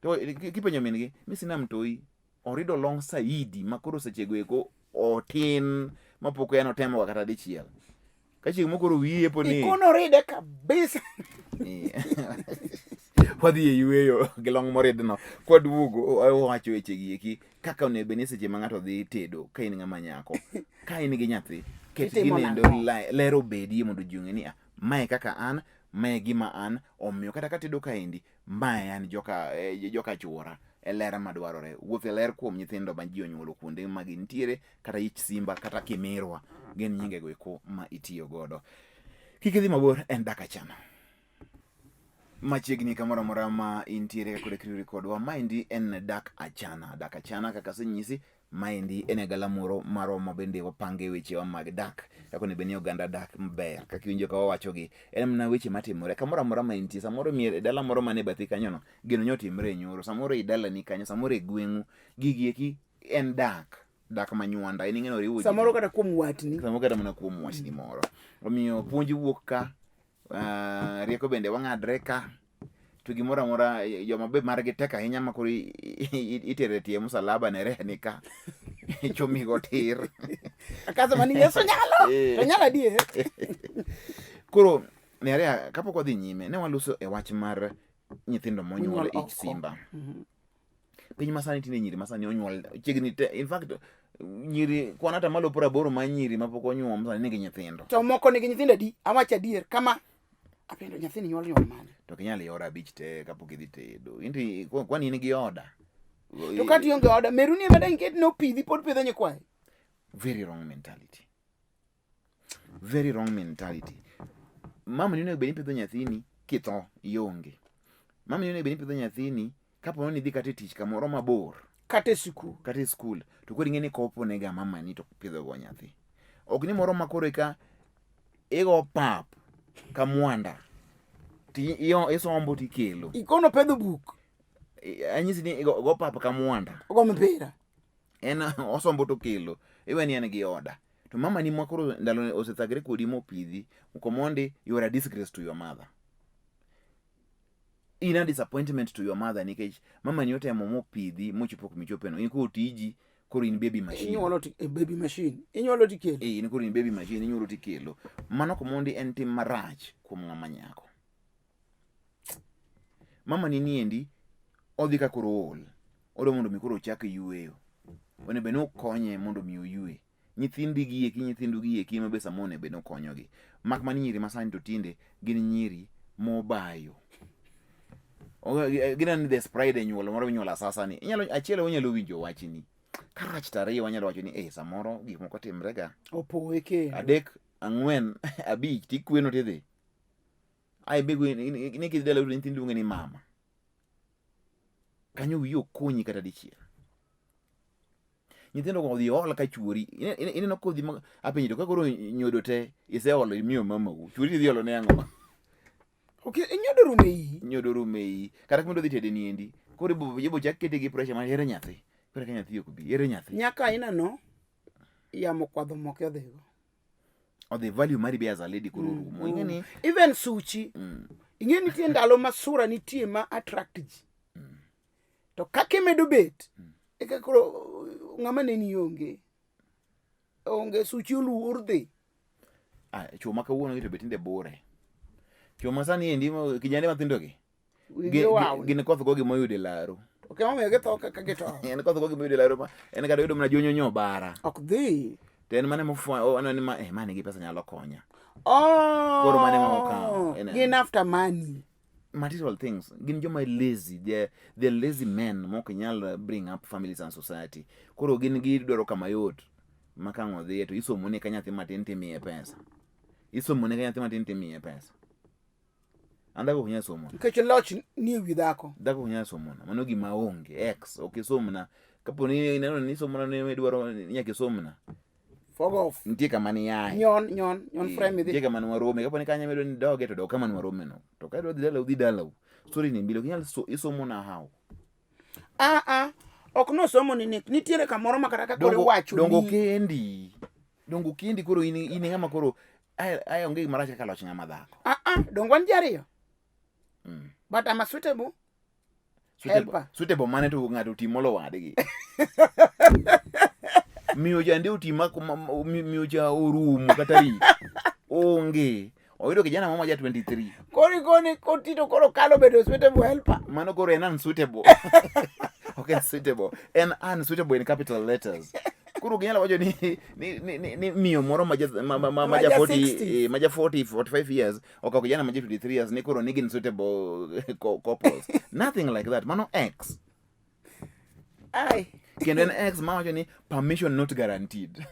To kipenjo min gi mi sina mtoi orido long saidi ma koro sechego eko otin mapok en otemo kata dichiel. Ka chieng' moro koro wiyi yepo ni Ikono ride kabisa. Wadhi e yueyo gi long moridno kwaduogo wawacho weche gi eki kaka onego bed ni seche ma ng'ato dhi tedo ka in ng'ama nyako ka in gi nyathi ket Itimo ginendo nang'o? ler obedie mondo ji ong'e ni ah, mae kaka an mae gima an omiyo kata katedo kaendi mae an joka chuora e ler madwarore wuoth e ler kuom nyithindo ma ji onyuolo kuonde ma gintiere kata ich simba kata kimirwa gin nyingego eko ma itiyo godo kik idhi mabor en dak achana machiegni kamoro amora ma intiere kaka koro ikriwri kodwa maendi en dak achana dak achana kaka asenyisi maendi en e galamoro marwa ma bende wapange wechewa mag dak kaka onego bed ni oganda dak maber kaka iwinjo ka wawachogi en mana weche matimore kamoro amora ma intie samoro mier e dala moro man e bathi kanyono gino nyo otimre e nyoro samoro e dalani kanyo samoro e gweng'u gigi eki en dak dak manywanda en ing'eno riwo ji Samoro kata kuom watni. samoro kata mana kuom wachni moro omiyo puonj wuok ka rieko bende wang'adre ka to gimoro amora joma be margi tek ahinya ma koro itere tie musalaba ne rehni ka chomigo tir Akaso mani Yesu nyalo. To nyalo adier. Koro Nerea kapok wadhi nyime ne waloso e wach mar nyithindo monyuol Monyuol ich oko. simba. Piny masani tinde nyiri masani onyuol chiegni te in fact nyiri kwan atamalo piero aboro mar nyiri mapok onyuom sani nigi nyithindo. To moko nigi nyithindo adi? Awacho adier kama. Apenjo nyathini nyuol nyuol mane? To ok inyal yoro abich te kapok idhi tedo. Inti kwani in gi oda? To kata ionge oda, meru ni ema dang' iket ne opidhi pod pidho nyikwaye. Very wrong mentality. Very wrong mentality. Mama ni onego bed ni pidho nyathini kitho ionge. Mama ni onego bed ni pidho nyathini kapo ni idhi kata e tich kamoro mabor. Kata e sikul. Kata e skul. To koro ing'e ni kopo nega mama ni to pidho go nyathi. Ok ni moro ma koro eka igo pap ka mwanda ti isombo tikelo. Ikono pedho buk. Anyisi ni go pap ka mwanda. Ogo mpira. En osombo to kelo. Iwe ni en gi oda. To mama ni ma koro ndalo osethagre kodi mopidhi, okomondi you are a disgrace to your mother. In a disappointment to your mother nikech mama ni otemo mopidhi mochopo kuma ichopeno. In koro tiji koro in baby machine. Inyuolo ti eh, baby machine. Inyuolo tikelo. Eh, in koro in baby machine inyuolo tikelo. Mano komondi en tim marach kuom ng'ama nyako. Mama ni niendi odhi ka koro ool. Odwa mondo mi koro ochak yueyo. Onego bed ni ukonye mondo mi oyue. Nyithindi gi eki nyithindu gi eki ma be samoro onego bed ni ukonyogi. Mak mana nyiri masani to tinde gin nyiri mobayo. Gineno ni there's pride e nyuolo moro minyuolo asasa ni. Inyalo achiel wanyalo winjo wachni. Karach to ariyo wanyalo wacho ni eh samoro gik moko timre ga. Opowe kendo. Adek, ang'wen, abich tikweno tidhi. Ai be ni kidhi dala to nyithindi luonge ni mama. Kanyo wiyi ok konyi kata dichiel. Nyithindo go odhi ol ka chuori. Ineno kodhi ma apenji to ka koro nyodo te iseolo imiyo mamau. Chuori idhi olo ne ang'o? Ok inyodo rumo e iyi. Nyodo rumo e iyi. Kata kuma idhi tede niendi. Koro ibo ibo chak kete gi pressure mar ere nyathi. Koro ka nyathi ok bi, ere nyathi. Nyaka aina no yamo kwadho moke odhigo. Odhi value mari be as a lady koro orumo. Ing'e ni Even suchi. Ing'e nitie ndalo ma sura nitie ma attract ji. To kaka imedo bet, eka koro ng'ama neni onge. Onge suchi oluor dhi. Ah, chuo ma kawuono gi to be tinde bure. Chuo ma sani endi kijande mathindo gi. Gin koth go gima oyudo e laro. Ok emomiyo githo kaka githo. En koth go gima oyudo e laro ma en kata oyudo mana jonyonyo bara. Ok dhi. To en mane mofwa oneno ni ma eh ma nigi pesa nyalo konya. Oh. Koro mane ma okawo. Gin after money. Material things. Gin joma lazy. They're lazy men mok nyal bring up families and society. Koro gin gidwaro kama yot ma ka ang' odhiye to isomone ka nyathi matin timiye pesa. Isomone ka nyathi matin timiye pesa. An dhako ok nyal somona. Nikech loch ni e wi dhako. Dhako ok nyal somona. Mano gima onge. X ok isomna. Kapo ni ineno ni isomona ni idwaro ni nyaka isomna. Fog off. Nitie kama niaye. Nyon, nyon, nyon frame idhi. Nitie kama ne warome. Kapo ni kanyo midwa ni doge to dog kama ne warome no. To ka idwa dhi dalau dhi dalau. Story ni mbili ok inyal isomona how. Ah ah. Ok nosomo ni nik. Nitiere kamoro ma kata ka koro iwacho Dongo kendi. Dongo kendi koro in in ng'ama koro ai ai onge gima rach kaka loch ng'ama dhako. Ah ah, dongo wan ji ariyo. But I'm a suitable helper. Suitable mane to ng'ato oti molo wadgi. Miyo jande oti ma miyo cha orumo kata rik. Onge. Oyudo kijana moro ma ja 23. Koro ikoni koti to koro kalo bedo suitable helper. Mano koro en unsuitable. Ok en suitable. En unsuitable in capital letters. Koro ginyalo wacho ni ni ni, ni, ni miyo moro ma ja ma, ma, ma, ma ja 40 60. ma ja 40 45 years okawo kijana ma ja 23 years ni koro ni gin suitable couples. Nothing like that. Mano X. Ai. Kendo en X ma wacho ni permission not guaranteed.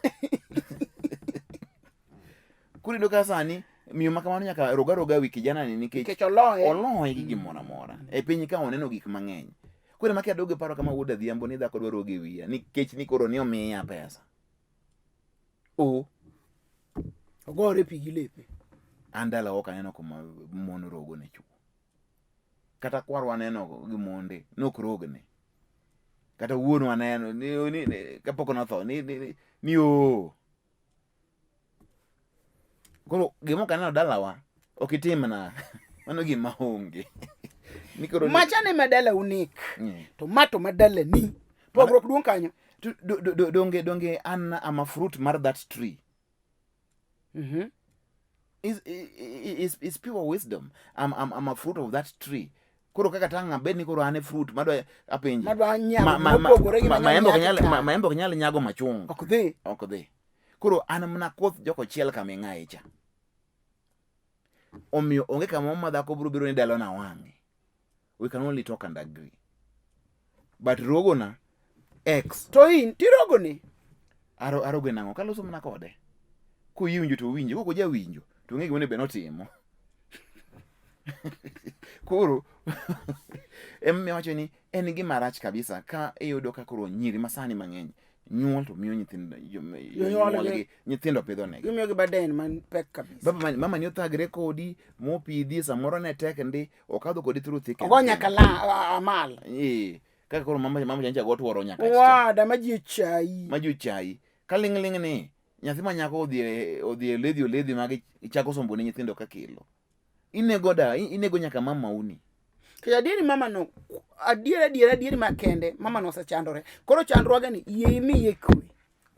Koro iyudo ka sani miyo ma kamano nyaka roga roga wi kijana ni nikech Nikech oloye. oloye gi gimoro amora. E piny ka oneno gik mang'eny. Koro ema kiadogo e paro kama wuod Adhiambo ni dhako dwa rogo e wiya nikech ni koro ni omiya pesa. O. Ogore pi gi lepe. An dala ok aneno kuma mon rogo ne chuo. Kata kwarwa aneno gi monde nok rogne. Kata wuonwa aneno ni, ni, ni kapok notho ni, ni, ni, ni oo. Koro gima ok aneno dalawa ok itimna. Mano gima onge. Ni koro ni- Macha ne ma dalau nek. To ma to ma dalani. Pogruok duong' kanyo. To donge donge an am a fruit mar that tree. Is pure wisdom. I'm a fruit of that tree. Koro kaka tang' abed ni koro an e fruit madwa apenji. Madwa nyago mopogore gi maembe ok manyalo nyal nyak maembe ok nyal nyago machunga. Ok dhi. Ok dhi. Koro an mana koth joko chiel kama ing'aye cha. Omiyo onge kamoro ma dhako biro biro ni dalona wang'e. We can only talk and agree. But rogona ex. To in tirogone. Aro aroge nang'o? Kaloso mana kode. Koyie winjo to owinjo, kok oja winjo to ong'e gima onego bed notimo. Koro emomiyo awacho ni en gima rach kabisa ka iyudo ka koro nyiri masani mang'eny nyuol to miyo nyithindo jonyuolgi nyithindo pidho negi. Gimiyogi burden man pek kabisa. Baba mama ni othagre kodi mopidhi samoro ne tek ndi okadho kodi through thick and Ogo nyaka la amal. Eh, kaka koro mama mama chancha go tuoro nyaka cha. Wada ma ji ochayi. Ma ji ochayi. Ka ling' ling' ni nyathi ma nyako odhi e odhi e ledhi oledhi magi chako sombo ne nyithindo ka kelo. Inego da, inego nyaka mama uni. To adieri mama no adier adier adieri makende mama no osechandore. Koro chandruoge ni yie imiye kwe.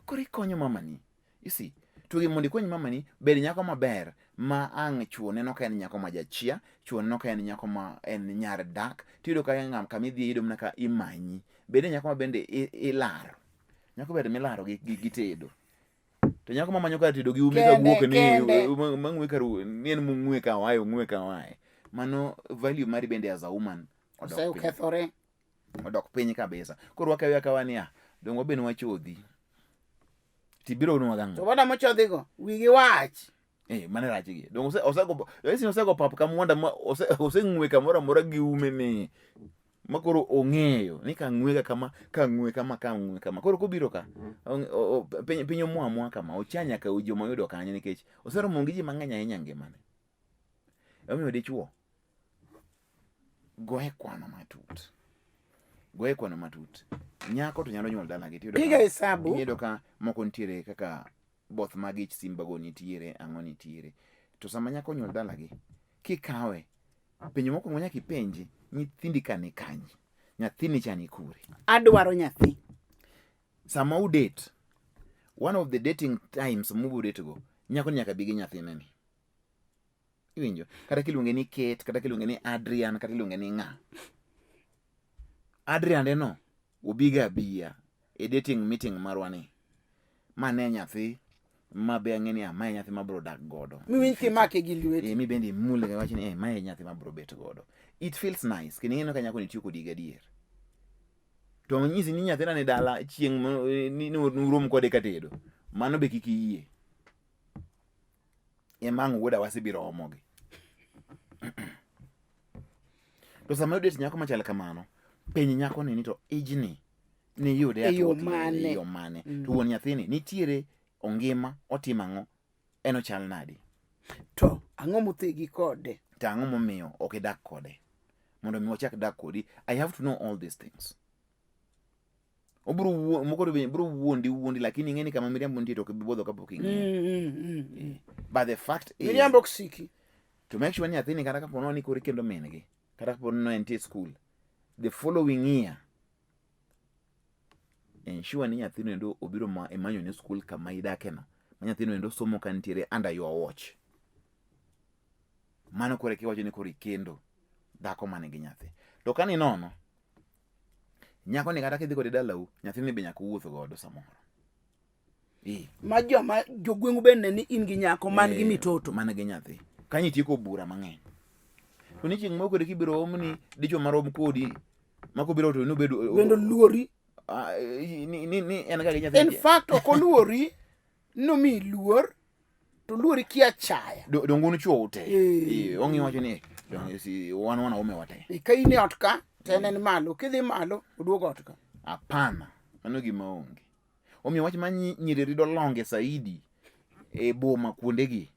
Koro ikonyo mama ni. You see, to gi mondo ikony mama ni bed nyako maber ma ang' chuo neno ka en nyako ma jachia, chuo neno ka en nyako ma en nyar dak, tiyudo ka ng'am kama idhi iyudo mana ka imanyi. Bed nyako ma bende ilaro. Nyako ber milaro gi, gi, gi tedo. To nyako ma manyo kar tedo gi ume ka wuok ni mang'we kar ni en mong'we ka wae ong'we ka wae. Mano value mari bende as a woman odok piny. Osekethore. Odok piny kabisa. Koro wakawe akawa niya, donge wabe nwachodhi. Tibiro nwa gang'o? To wada mochodhigo, wigi wach. Eh, mano e rachgi. Donge ose osego esi osego pap ka mwanda ma ose oseng'we kamoro amora gi ume ni. Ma koro ong'eyo ni ka ng'we ka kama, ka ng'we kama, ka ng'we kama. Koro kobiro ka, piny piny omwa amwa kama, ocha nyaka joma oyudo kanyo nikech oseromo gi ji mang'eny ahinya e ngimane. Emomiyo dichuo goye kwano matut. Goye kwano matut. Nyako to nyalo nyuol dalagi. Tiyudo Piga hesabu. Iyudo ka moko nitiere kaka both mag ich simba go nitiere, ang'o nitiere. To sama nyako onyuol dalagi, kikawe, penjo mokwongo nyaka ipenji, nyithindi ka ni kanye? Nyathini cha ni kure? Adwaro nyathi. Sama udate, one of the dating times mubudate go, nyako ni nyaka bi gi nyathine ni. Iwinjo? Kata kiluonge ni Kate, kata kiluonge ni Adrian, kata iluonge ni ng'a. Adrian de no, obiga abiya e dating meeting marwa ni. Ma ne nyathi ma be ang'e ni ah, mae nyathi mabro dak godo. Miwinj kimake gi lweti. Eh, mi bende imule ga wach ni eh, mae nyathi mabro bet godo. It feels nice. Kendo ineno ka nyako ni tiyo kodi gadier. To nyisi ni nyathina ni dala chieng' ni nurom kode katedo. Mano be kik iyie. Ema ang' wuoda wasebiro omogi. To sama idate nyako machal kamano, penj nyakoni ni to ijni niyude E yo mane? E yo mane? To wuon nyathini nitiere ongima, otimo ang'o, en ochal nadi? To ang'o mothegi kode? To ang'o momiyo ok idak kode? Mondo mi wachak dak kodi, I have to know all these things. Obiro wuo, moko to be biro wuondi wuondi, lakini ing'e ni kama miriambo nitie to ok ibi budho kapok ing'eyo. But the fact is, Miriambo ok siki. to make sure ni nyathini kata kapo ni koro ikendo min gi, kata kapo ni entie school, the following year, ensure ni nyathino endo obiro ma imanyo ne school kama idake no, ma nyathino endo somo ka nitiere under your watch. Mano koro eka iwacho ni koro ikendo dhako man gi nyathi. To ka ni nono, nyako ni kata kidhi kode dalau, nyathini be nyaka uwuoth godo samoro. Eh. Ma joma jogweng'u bende ni in gi nyako man gi mitoto. Man gi nyathi. Kanyo itieko bura mang'eny. To ni chieng' moro kode kibiro omni dichwo marom kodi ma kobiro to nobed Bende luori. Ah, ni, ni, ni en ga gi nyathi. In fact ok oluori nomiyi luor to luori kia chaya. Donge un chwo ute. Eh, ong'i wacho ni donge si wan wanaume wate. Ka in e ot ka to en en malo, kidhi malo oduogo ot ka. Hapana, mano gima onge. Omiyo wach ma nyiri rido longe saidi e boma kuondegi.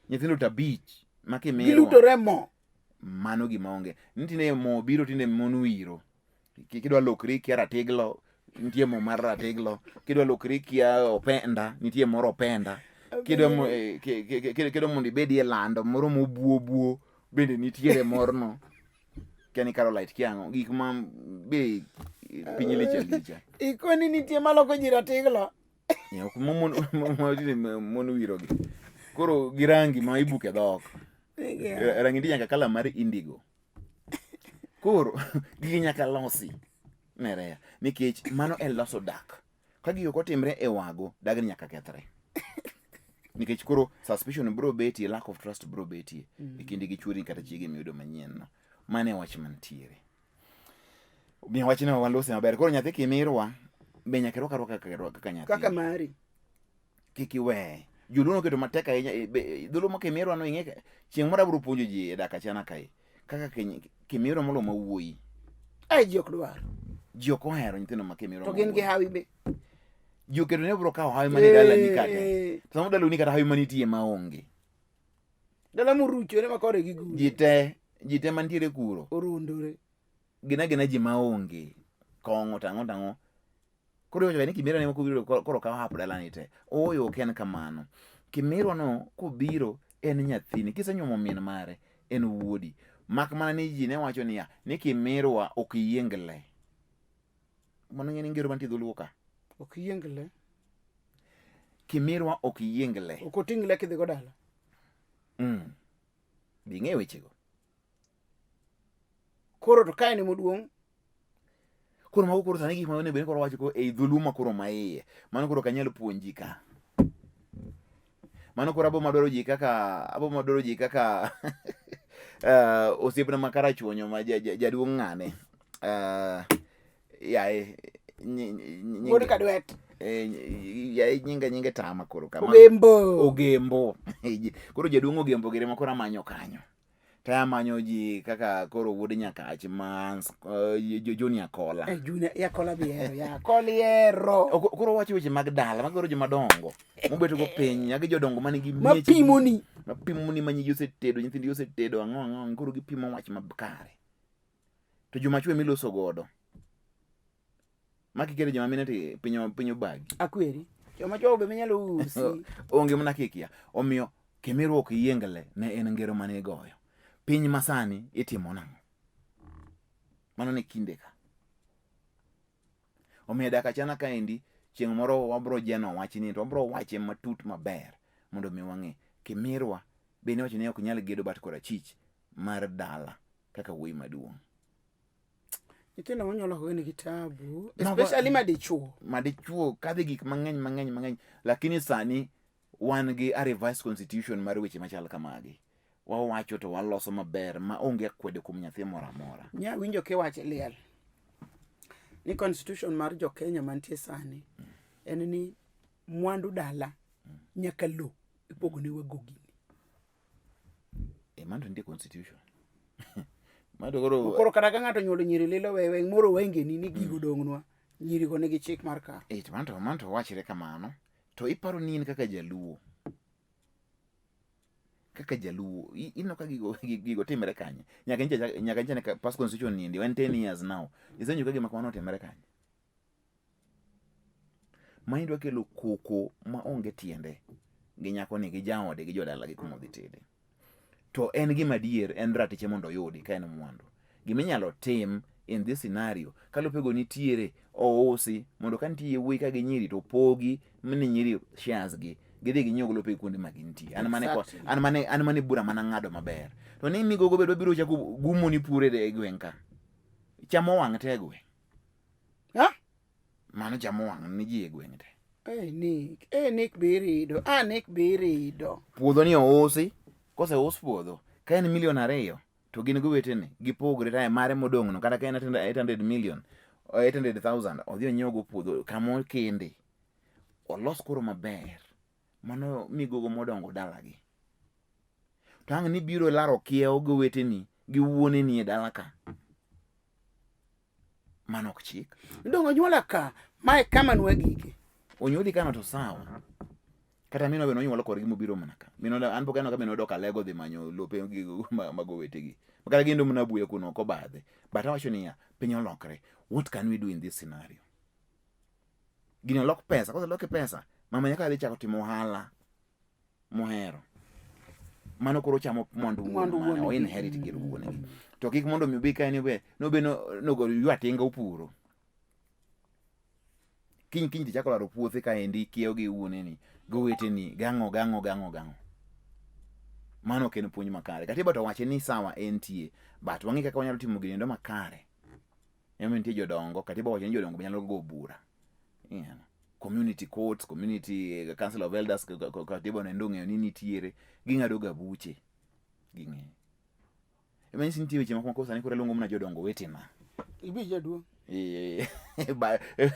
Nyithindo to abich ma kimiyo. Gilutore mo. Mano gima onge. Ni tinde mo biro tinde mon wiro. Kidwa lokri kia ratiglo, nitie mo mar ratiglo. Kidwa lokri kia openda, nitie mor openda. Kidwa kidwa mondo ibedie lando moro mobuo buo bende nitiere morno. Kia ni Carolite kia ang'o, gik ma be piny lich alicha. Ikoni nitie maloko ji ratiglo. Ok mon wirogi. Koro gi rangi ma ibuke dhok. Rangi nitie nyaka kala mar indigo. Koro gigi nyaka losi nereya nikech mano en loso dak. Ka gigi ok otimre e wago, dagni nyaka kethre. Nikech koro suspicion biro betie, lack of trust biro betie e kindi gi chuori kata chiegi miyudo manyien no. Mano e wach mantiere. Omiyo wachno walose maber. Koro nyathi kimirwa be nyaka irwak arwaka kaka nyathi. Kaka mari. Kik iweye. Joluo noketo matek ahinya e, dholuo ma kimirwa no ing'e chieng' moro abiro puonjo ji e dak achana kae. Kaka kimirwa molo ma wuoyi. Ai ji ok dwar. Ji ok ohero nyithindo ma kimirwa. To gin gi hawi be. Ji oketo ni obiro kawo hawi mane dalani kata. To sama dalani kata hawi manitie maonge. Dala moruchore ma kore gi gure. Ji te, ji te mantiere kuro. Orundore. Gin agina ji maonge. Kong'o tang'o tang'o. Koro iwacho ni kimirwa ne kobiro koro kawo hap dalani te. Ooyo ok en kamano. Kimirwa no kobiro en nyathini. Kisenyuomo min mare en wuodi. Mak mana ni ji ne wacho niya ni kimirwa ok yieng le. Mano ng'e ni ngero mantie dholuo ka. Ok yieng le. Kimirwa ok yieng le. Ok oting' le kidhigo dala. Be ing'eyo wechego? Koro to kae ni moduong'. Koro mago koro sani gik ma onego bed ni koro wacho koro ei dholuo ma koro ma iye. Mano koro ok anyal puonji ka. Mano koro abo madwaro ji kaka abo madwaro ji kaka osiepna ma karachuonyo ma jaduong' ng'ane. Yaye Wuod Kadwet. Yaye nyinge nyinge tama koro kama. Ogembo. Ogembo. Koro jaduong' Ogembo gire ma koro amanyo kanyo. To amanyo ji kaka koro wuod Nyakach ma Junior Kola. Junior ya Kola biero, ya Kola ihero. Koro wacho weche mag dala, mago joma dongo. Mobeto go piny, nyaka jodongo manigi mieche. Mapimoni. Mapimoni ma nyigi osetedo, nyithindi osetedo, ang'o ang'o, koro gipimo wach makare. To joma chwe miloso godo. Maki kere joma mine to piny piny obagi. Akweri. Joma chwo be minyalo usi. Onge mana kikia. Omiyo kimirruok yiengle ne en ngero mane igoyo. Piny masani itimo nang'o? Mano ne kinde ka. Omiyo dak achana kaendi chieng' moro wabro jeno wachni to wabro wache matut maber mondo mi wang'e. Kimirwa be ne wacho ni ok nyal gedo bat korachich mar dala kaka wuoyi maduong'. Nyithindo monyuol oko nigi tabu, especially madichuo. Madichuo kadhe gik mang'eny mang'eny mang'eny, lakini sani wan gi a revised constitution mar weche machal kamagi. Wawacho to waloso maber ma onge akwede kuom nyathi moro amora. Nya winjo kiwacho liel ni constitution mar jo Kenya mantie sani en ni mwandu dala nyaka lo ipogo ne wagogini. Mano to nitie constitution. Mano to koro Koro kata ka ng'ato onyuolo nyiri lilo wewe moro wengeni ni gigo dong'nwa. Nyirigo nigi chik mar kawo. To mano to wachre kamano. To iparo ni in kaka jaluo. Kaka jaluo, ineno ka gigo gigo timre kanye? Nyaka nyicha nyaka nyicha ne pass constitution niendi, en 10 years now. Isenjo ka gima kamano otimre kanye? Ma idwa kelo koko ma onge tiende gi nyakoni gi jaode gi jodala gi kuma odhi tede. To en gima adier, en ratiche mondo oyudi ka en mwandu. Gima inyalo tim in this scenario, ka lopego nitiere, ousi mondo ka nitie wuoyi ka gi nyiri to opogi ni nyiri shares gi gidhi ginyiew lopegi kuonde ma gintie. An mane an mane an mane bura mana ng'ado maber. To ni migogo bedo biro chako gumo ni pure e gweng' ka. Chamo wang' te e gweng'. Ha? Mano chamo wang' ni ji e gweng' te. Nick, Nick birido. Ah, Nick birido. Puodho ni ousi, koseus puodho, ka en milion 2 to gin gi owetene gipogre tae mare modong' no kata ka en 800 million 800,000 odhi onyiew go puodho kama okende olos koro maber mano migogo modongo dalagi to ang' ni biro laro kiewo gi oweteni gi wuoneni e dala ka mano ok chik. Dongo onyuola ka mae kama nwagike. Onyuoli kano to sawa kata minwa be nonyuolo korgi mobiro mana ka minwa an pok aneno ka minwa odok Alego dhi manyo lope gi mag owetegi kata gin mana buya kuno ok obadhe but awacho niya piny olokre what can we do in this scenario gini olok pesa koseloke pesa mama nyaka dhi chako timo ohala mohero mano koro chamo mwandu wuon o inherit gir wuon gi to kik mondo mi obi ka en be nobe nogo ywa tinga opuro kiny kiny tichako laro puothe kaendi kiewo gi wuoneni goweteni gang'o gang'o gang'o gang'o mano ok en puonj makare katiba to wache ni sawa entie but wang'e kaka wanyalo timo gini endo makare emomiyo nitie jodongo katiba wacho ni jodongo be nyalo go bura yeah. Community courts, community council of elders katiba nendo ong'eyo ni nitiere ging'ado ga buche ging'eyo emanyisi nitie weche moko ma sani koro aluongo mana jodongo wetena Ibi jaduong'.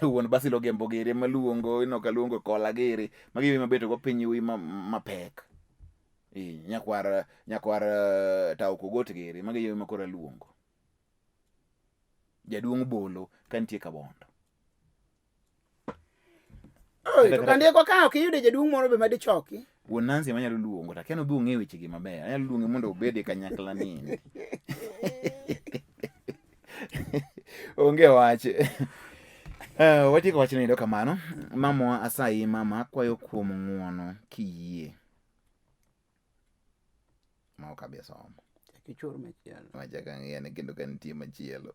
Wuon Basil Ogembo giri maluongo ineno ka luongo Kola giri magi mabeto go piny wi mapek. Nyakwar nyakwar Tao Kogot giri magi yie ma koro aluongo. Jaduong' Bolo ka nitie Kabondo. Oi, to kandieko ka ok iyudo jaduong' moro be madichoki. Wuon Nancy ema anyalo luongo to akia ni obi ong'e wechegi maber. Anyalo luonge mondo obed e kanyakla ni. Onge wach. Watieko wachno endo kamano. Mamwa asayi mama akwayo kuom ng'uono kiyie. Ma ok abi somo. Chak ichor machielo. Wachak ang'iyane kendo ka nitie machielo.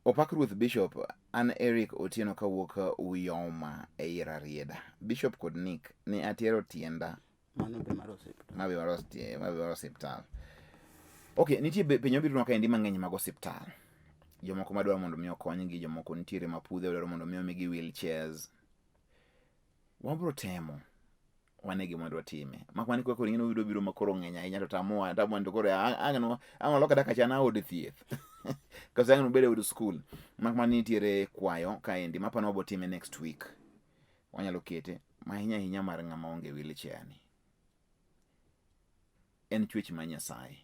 Opak Ruoth Bishop, an Eric Otieno kawuok Uyoma ei Rarieda. Bishop kod Nick, ne atero tienda. Mano be mar osiptal. Ma be mar osiptal. Okay, nitie penjo mabiro kaendi mang'eny mag osiptal. Jomoko madwaro mondo mi okonygi, jomoko nitiere mapudhe dwaro mondo mi omigi wheelchairs. Wabro temo wane gima wadwa time. Mak mana ni koro ing'e ni wayudo biro ma koro ng'eny ahinya to tamowa tamowa to koro ang' ang' walok kata kachana od thieth. Koso ang' nobed e od skul. Mak mana ni nitiere kwayo kaendi mapani wabo time next week. Wanyalo kete ma ahinya ahinya mar ng'ama onge wheelchair ni. En chwech mar Nyasaye.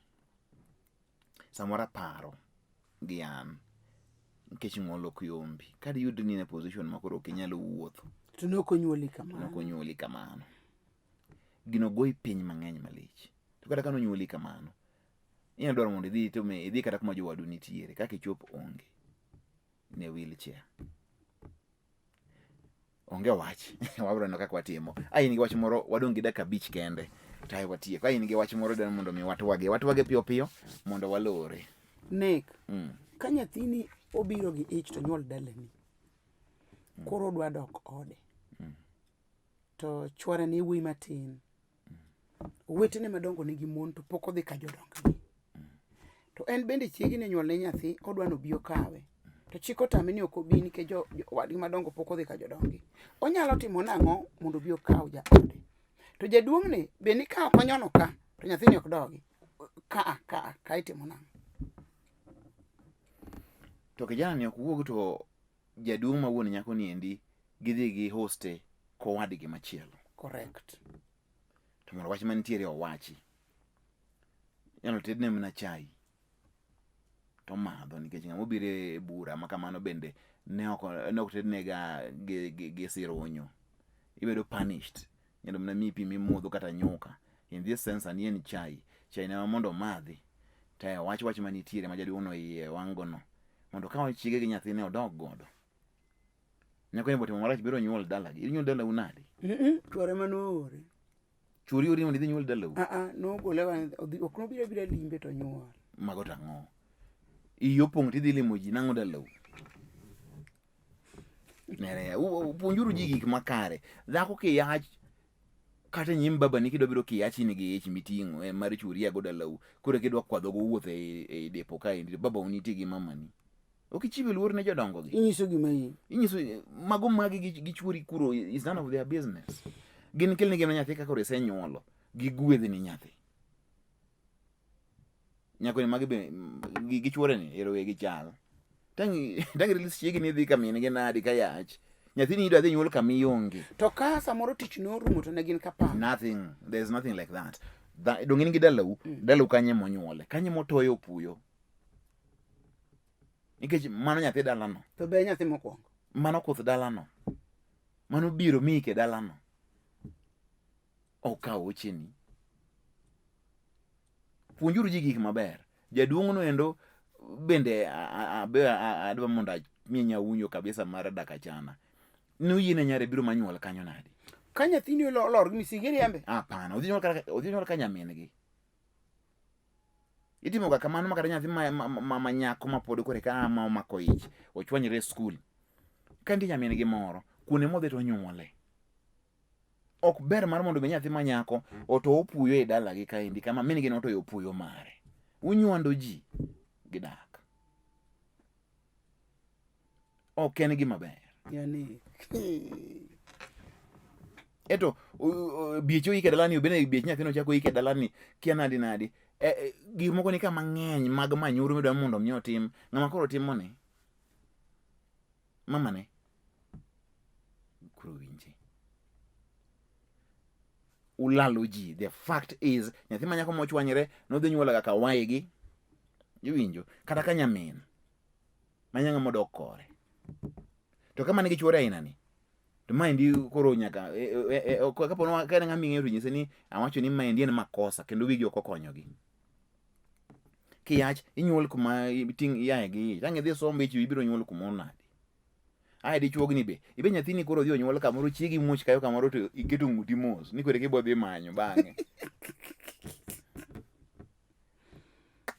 Samoro aparo gi an nikech ng'ol ok yombi. Ka diyud ni in e position ma koro ok inyal wuotho. To ne ok onyuoli kamano. Ne ok onyuoli kamano. Gino goyi piny mang'eny malich. To kata ka nonyuoli kamano, inyalo dwaro mondo idhi to idhi kata kuma jowadu nitiere, kaka ichop onge ne wheelchair. Onge wach. Wabiro neno kaka watimo. A in gi wach moro, wadong' gi dakika abich kende. To ae watieko. A in gi wach moro dwaro mondo mi watwage. Watwage piyo piyo mondo walore. Nick, ka nyathini obiro gi ich to nyuol dalani, koro odwa dok ode, to chwore ni wuoyi matin, owetene madongo nigi mon to pok odhi ka jodonggi. To en bende chiege ne nyuolne nyathi, odwa ni obi okawe. To chik otame ni ok obi nikech jowadgi madongo pok odhi ka jodonggi. Onyalo timo nang'o mondo obi okaw jaode? To jaduong'ni be ni ka ok onyono ka, to nyathini ok dogi. Ka ka ka itimo nang'o? To kijana ni ok wuog to jaduong' ma wuon nyako ni endi gidhi gi hoste kowadgi machielo. Correct. To mondo wach mantiere owachi. Inyalo tedne mana chai to omadho nikech ng'ama obiro e bura ma kamano bende ne ok tednega gi sironyo. Ibedo punished. Inyalo mana miyi pi mimodho kata nyuka. In this sense sani en chai. Chai ne mondo omadhi. To wach wach manitiere ma jaduong' no iye wang' go no. Mondo okaw chiege gi nyathine odog godo. Nyako ni botimo marach biro nyuol dalagi. Inyuol dalau nadi? Chwore ma noore. Chwori ori mondo idhi nyuol dalau? Ah ah, nogole ok nobiro abira limbe to nyuol. Mago to ang'o? Iyi opong' tidhi limo ji nang'o dalau? Nere, puonjuru ji gik makare. Dhako kiyach kata nyim babani kidwa biro kiyach in gi ich miting'o eh, mar chwori ago dalau. Koro kidwa kwadho go wuoth e, e depo kaendi babau nitie gi mamani. Ok ichiwe luor ne jodongo gi. Inyiso gima in. Inyiso mago magi gi chwori kuro is none of their business. Gin kelnegi mana nyathi kaka isenyuolo. Gigwedh ni nyathi. Nyako ni magi be gi chwore ni ero wegi chal. Tang' tang' release chiegi ni dhi ka min gi nadi ka yach. Nyathini idwa dhi nyuol kama ionge. To ka samoro tich norumo to ne gin ka pang. Nothing. There's nothing like that. Donge in gi dalau? Dalau kanye monyuole? Kanye motoyo opuyo? Nikech mano nyathi dalano. To be nyathi mokwongo. Mano koth dalano. Mano biro miike dalano. Okawo ocheni. Puonjuru ji gik maber. Jaduong' no endo bende adwa mondo amiye nyawunyo kabisa mar dak achana. Noyiene nyare biro manyuol kanyo nadi? Ka nyathini olor gi misigi iriembe? Hapana, odhi nyuol ka nyamin-gi. Itimo ga kamano ma kata nyathi ma nyako ma pod kore ka ma omako ich ochwanyre e skul. Ka nitie nyamin gi moro, kuonde modhi to onyuole. Ok ber mar mondo mi nyathi ma nyako oto opuyo e dalagi kaendi kama min gi notoyo opuyo mare. Unywando ji gi dak. Ok en gima ber. Yani. Eto biech oike dalani obene biech nyathino chako oike dalani kia nadi nadi. Gik moko ni ka mang'eny mag manyuru midwa mondo mi otim. Ng'ama koro timo ni? Mama ne. Koro winje. Ulalo ji. The fact is, nyathi ma nyako mochwanyre nodhi nyuolo kaka waigi. Iwinjo? Kata ka nyamin. Ma ng'ama odok kore. To kama nigi chuore aina ni, to maendi koro nyaka kapo ni ka en ng'ama ing'eyo to nyise ni awacho ni maendi en makosa kendo wigi ok okonyogi. Kiyach inyuol kuma iting' iaye gi ich. Ang' idhi sombo ich ibiro nyuol kumoro nade? Ae dichuogni be, ibe nyathini koro odhi onyuol kamoro chiegi muoch kayo kamoro to iketo ng'uti mos ni koro eka dhi manyo bang'e.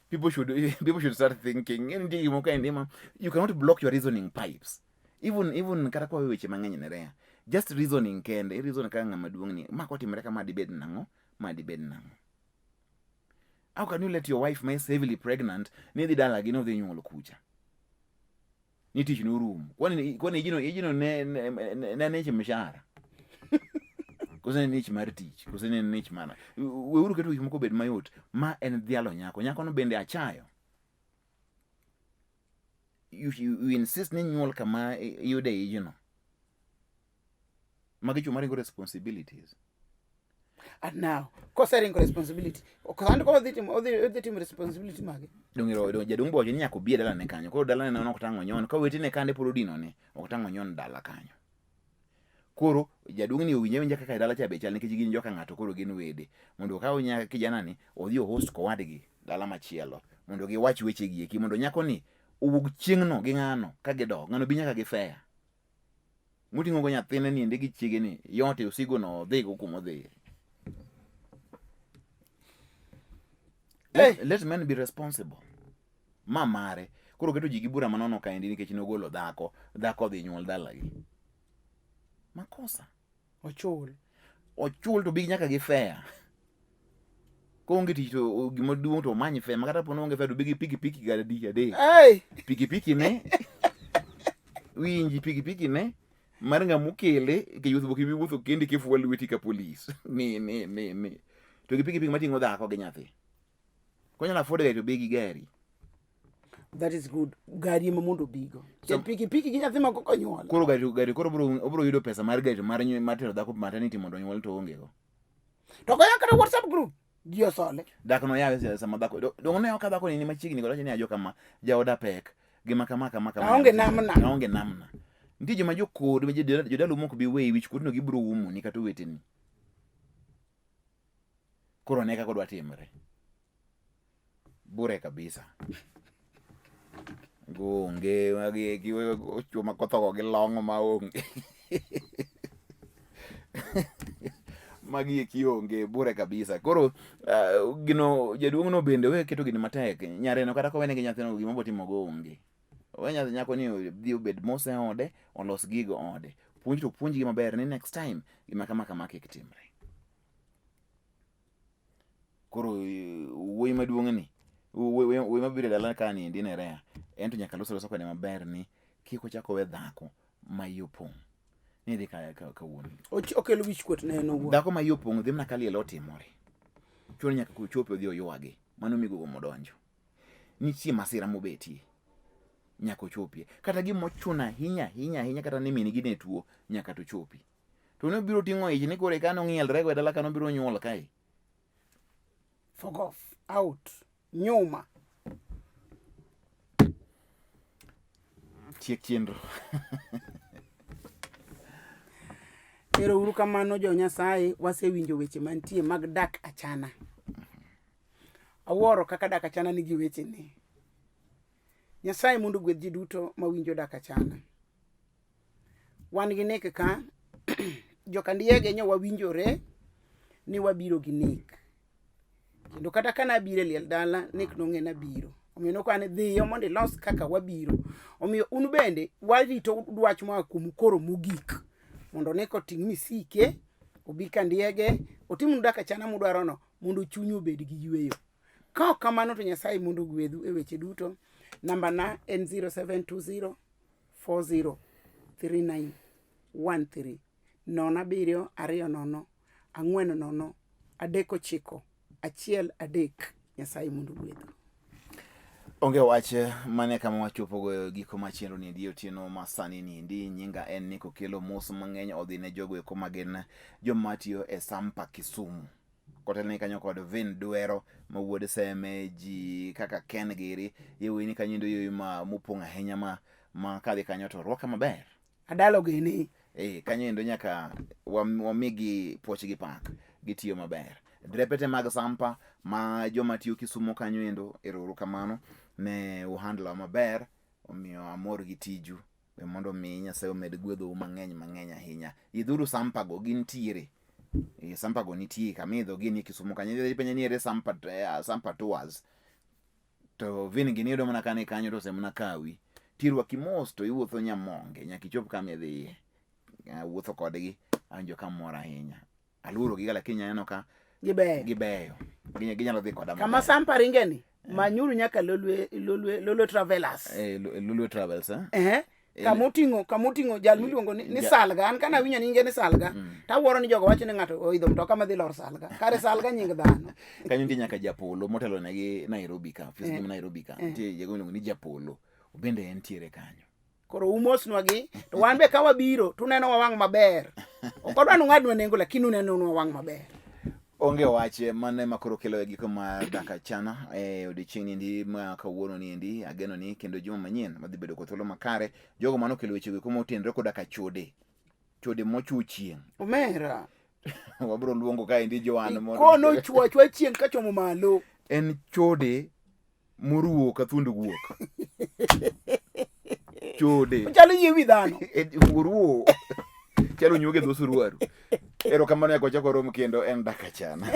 People should start thinking. En nitie gimoro kaendi ma you cannot block your reasoning pipes. Even kata kwa weche mang'eny ne rea. Just reasoning kende, i reason kaka ng'ama duong' ni ma kotimore kama dibed nang'o, ma dibed nang'o. How can you let your wife ma is heavily pregnant ni dhi dalagi ni odhi nyuol kucha? Ni tich norumo. Kwani ijino ne nich mshahara? Koso ne nich mar tich? Koso ne nich mana? Weuru keto gik moko obed mayot. Ma en dhialo nyako. Nyako no bende achayo. You insist ni nyuol kama iyude ijno. Magi chwo maringo responsibilities. And now, koseringo responsibility. Sand ko odhi timo responsibility mage. Dong jaduong' bowacho ni nyaka obi e dalane kanyo. Koro dalane no ok tang' onyon. Ka owetene kande pod odinone, ok tang' onyon dala kanyo. Koro jaduong' ni owinj awinja kaka e dala cha be chal nikech gin joka ng'ato koro gin wede. Mondo okaw nya kijana ni odhi o host kowadgi dala machielo mondo giwach weche gi eki mondo nyako ni owuog chieng'no gi ng'ano ka gidok. Ng'ano bi nyaka gi fare. Moting'o go nyathine ni endi gi chiege ni yote osigo no odhigo kumodhiye. Let men be responsible. Ma mare. Koro keto ji gi bura manono kaendi nikech nogolo dhako, dhako odhi nyuol dalagi. Makosa. Ochul. Ochul to bi nyaka gi fare. Koonge tich to gima duong' to omany fare, ma kata po noonge fare to bi gi pikipiki gari adi adek. Hey! Pikipiki ne winji pikipiki ne mar ng'ama okele ke yuth ok ibi wuotho kendi kifuwa lweti ka polis ni ni ni ni to gi pikipiki mating'o dhako gi nyathi konyalo afford gari to bi gi gari. That is good. Gari ema mondo obigo. Pikipiki gi nyathi ma kok onyuol. Koro gari koro obro yudo pesa mar gari to mar tero dhako maternity mondo onyuol to onge go. To koya kata WhatsApp group ji osole. Dak no yawe sama dhako dong ne ka dhako ni machiegni kod ni ajo kama jaoda pek gima kama kama kama. Aonge namna. Aonge namna. Nitie joma jokod ma jodalu mok bi weyi wich kuotno gibiro umoni kata oweteni. Koro ne kaka odwa timre. Bure kabisa. Gonge magi eki chwo ma kothogo gi long'o ma onge. Magi eki onge bure kabisa. Koro gino jaduong' no bende we keto gini matek. Nyareno kata kowene gi nyathino gima botimo go onge. Owe nyathi nyako ni dhi obed mos e ode, olos gigo ode. Puonj to puonjgi maber ni next time gima kama kama kik timre. Koro wuoyi maduong' ni wuoyi mabiro e dala ka ni endi ne rea en to nyaka los alosa kode maber ni kik ochak owe dhako ma iye opong' ni dhi ka wuon. Okelo wich kuot ne en owuon. Dhako ma iye opong' dhi mana ka liel otimore. Chuno nyaka kochopi odhi oywagi. Mano migogo modonjo. Nitie masira mobetie. Nyaka ochopie. Kata gima ochuno ahinya ahinya ahinya kata ni min gi ne tuo nyaka to chopi. To nobiro ting'o ich ni koro eka nong'ielre go e dala ka nobiro nyuol kae. Fuck off. Out. Nyuma. Tiek chenro. Ero uru kamano jo Nyasaye, wasewinjo weche mantie mag dak achana. Awuoro kaka dak achana nigi wechene. Nyasaye mondo ogwedh ji duto mawinjo dak achana. Wan gi nek ka, jokandiege nyo wawinjore ni wabiro gi nek. Kendo kata ka nabiro e liel dala, nek nong'e nabiro. Omiyo nokwane dhiyo mondo ilos kaka wabiro. Omiyo un bende warito dwach moa kuomu koro mogik. Mondo nek oting' misike, obi kandiege, otimnu dak achana mudwarono mondo chunyu obed gi yweyo. Ka ok kamano to Nyasaye mondo ogwedhu e weche duto. Namba na en 0720 40 39 13 0 7 20 4 09 3 13. Nyasaye mondo ogwedhu. Onge wach mane kama wachopo go giko ma chenro ni endi otieno ma sani ni endi nyinga en Nick Okello mos mang'eny odhi ne jogo eko ma gin joma tiyo e Sampa Kisumu kotelne kanyo kod Vin Dwero ma wuod Seme ji kaka Ken giri yewuoyi ni kanyo endo yewuoyi ma mopong' ahinya ma ma kadhi kanyo to rwaka maber Adalo gini. Eh, kanyo endo nyaka wamigi puoch gi pak gitiyo maber drepete mag sampa ma joma tiyo Kisumo kanyo endo ero kamano ne uhandla maber omiyo amor gi tiju we mondo mi Nyasaye omed gwedhou mang'eny mang'eny ahinya idhuru sampa go gintiere e, sampa go nitie kama idho gin Kisumo kanyo ipenjo ni ere sampa, sampa tours to vin gini iyudo mana kane kanyo to osemana kawi tirwaki mos to iwuotho nyamonge nyaka ichop kama idhiye wuotho kodgi awinjo ka mor ahinya aluoro giga lakini aneno ka gibeyo gibeyo ginyalo dhi koda kama sampa ringeni eh. manyuru nyaka lolwe lolwe lolwe travelers eh, lolwe travels eh? Eh, kamoting'o kamoting'o jal miluongo ni, ni Salga an kana awinjo nyinge ni Salga mm. tawuoro ni jogo wacho ni ng'ato oidho mtoka madhi lor Salga kare Salga nying dhano kanyo nitie nyaka japolo motelo negi Nairobi ka ofis eh. Nairobi ka eh. nitie jago miluongo ni japolo bende entiere kanyo koro umosnwa gi to wan be ka wabiro tuneno wawang' maber ok wadwa nung'adnwa nengo lakini unenonwa wang' maber onge wach mano ema koro kelo e giko mar dak achana e odiechieng' niendi ma kawuono niendi ageno ni kendo juma manyien madhi bedo kod thuolo makare jogo mano okelo wechego eko motenore koda ka chode chode mochuo chieng' omera wabiro luongo kaendi Joan mondo kono chuo achua chieng' kachomo malo en chode moruwo ka thuond guok chode ochalo yie wi dhano oruwo chalo nyuoge dho suruaru erokamano nyaka wachak warom kendo en dak achana.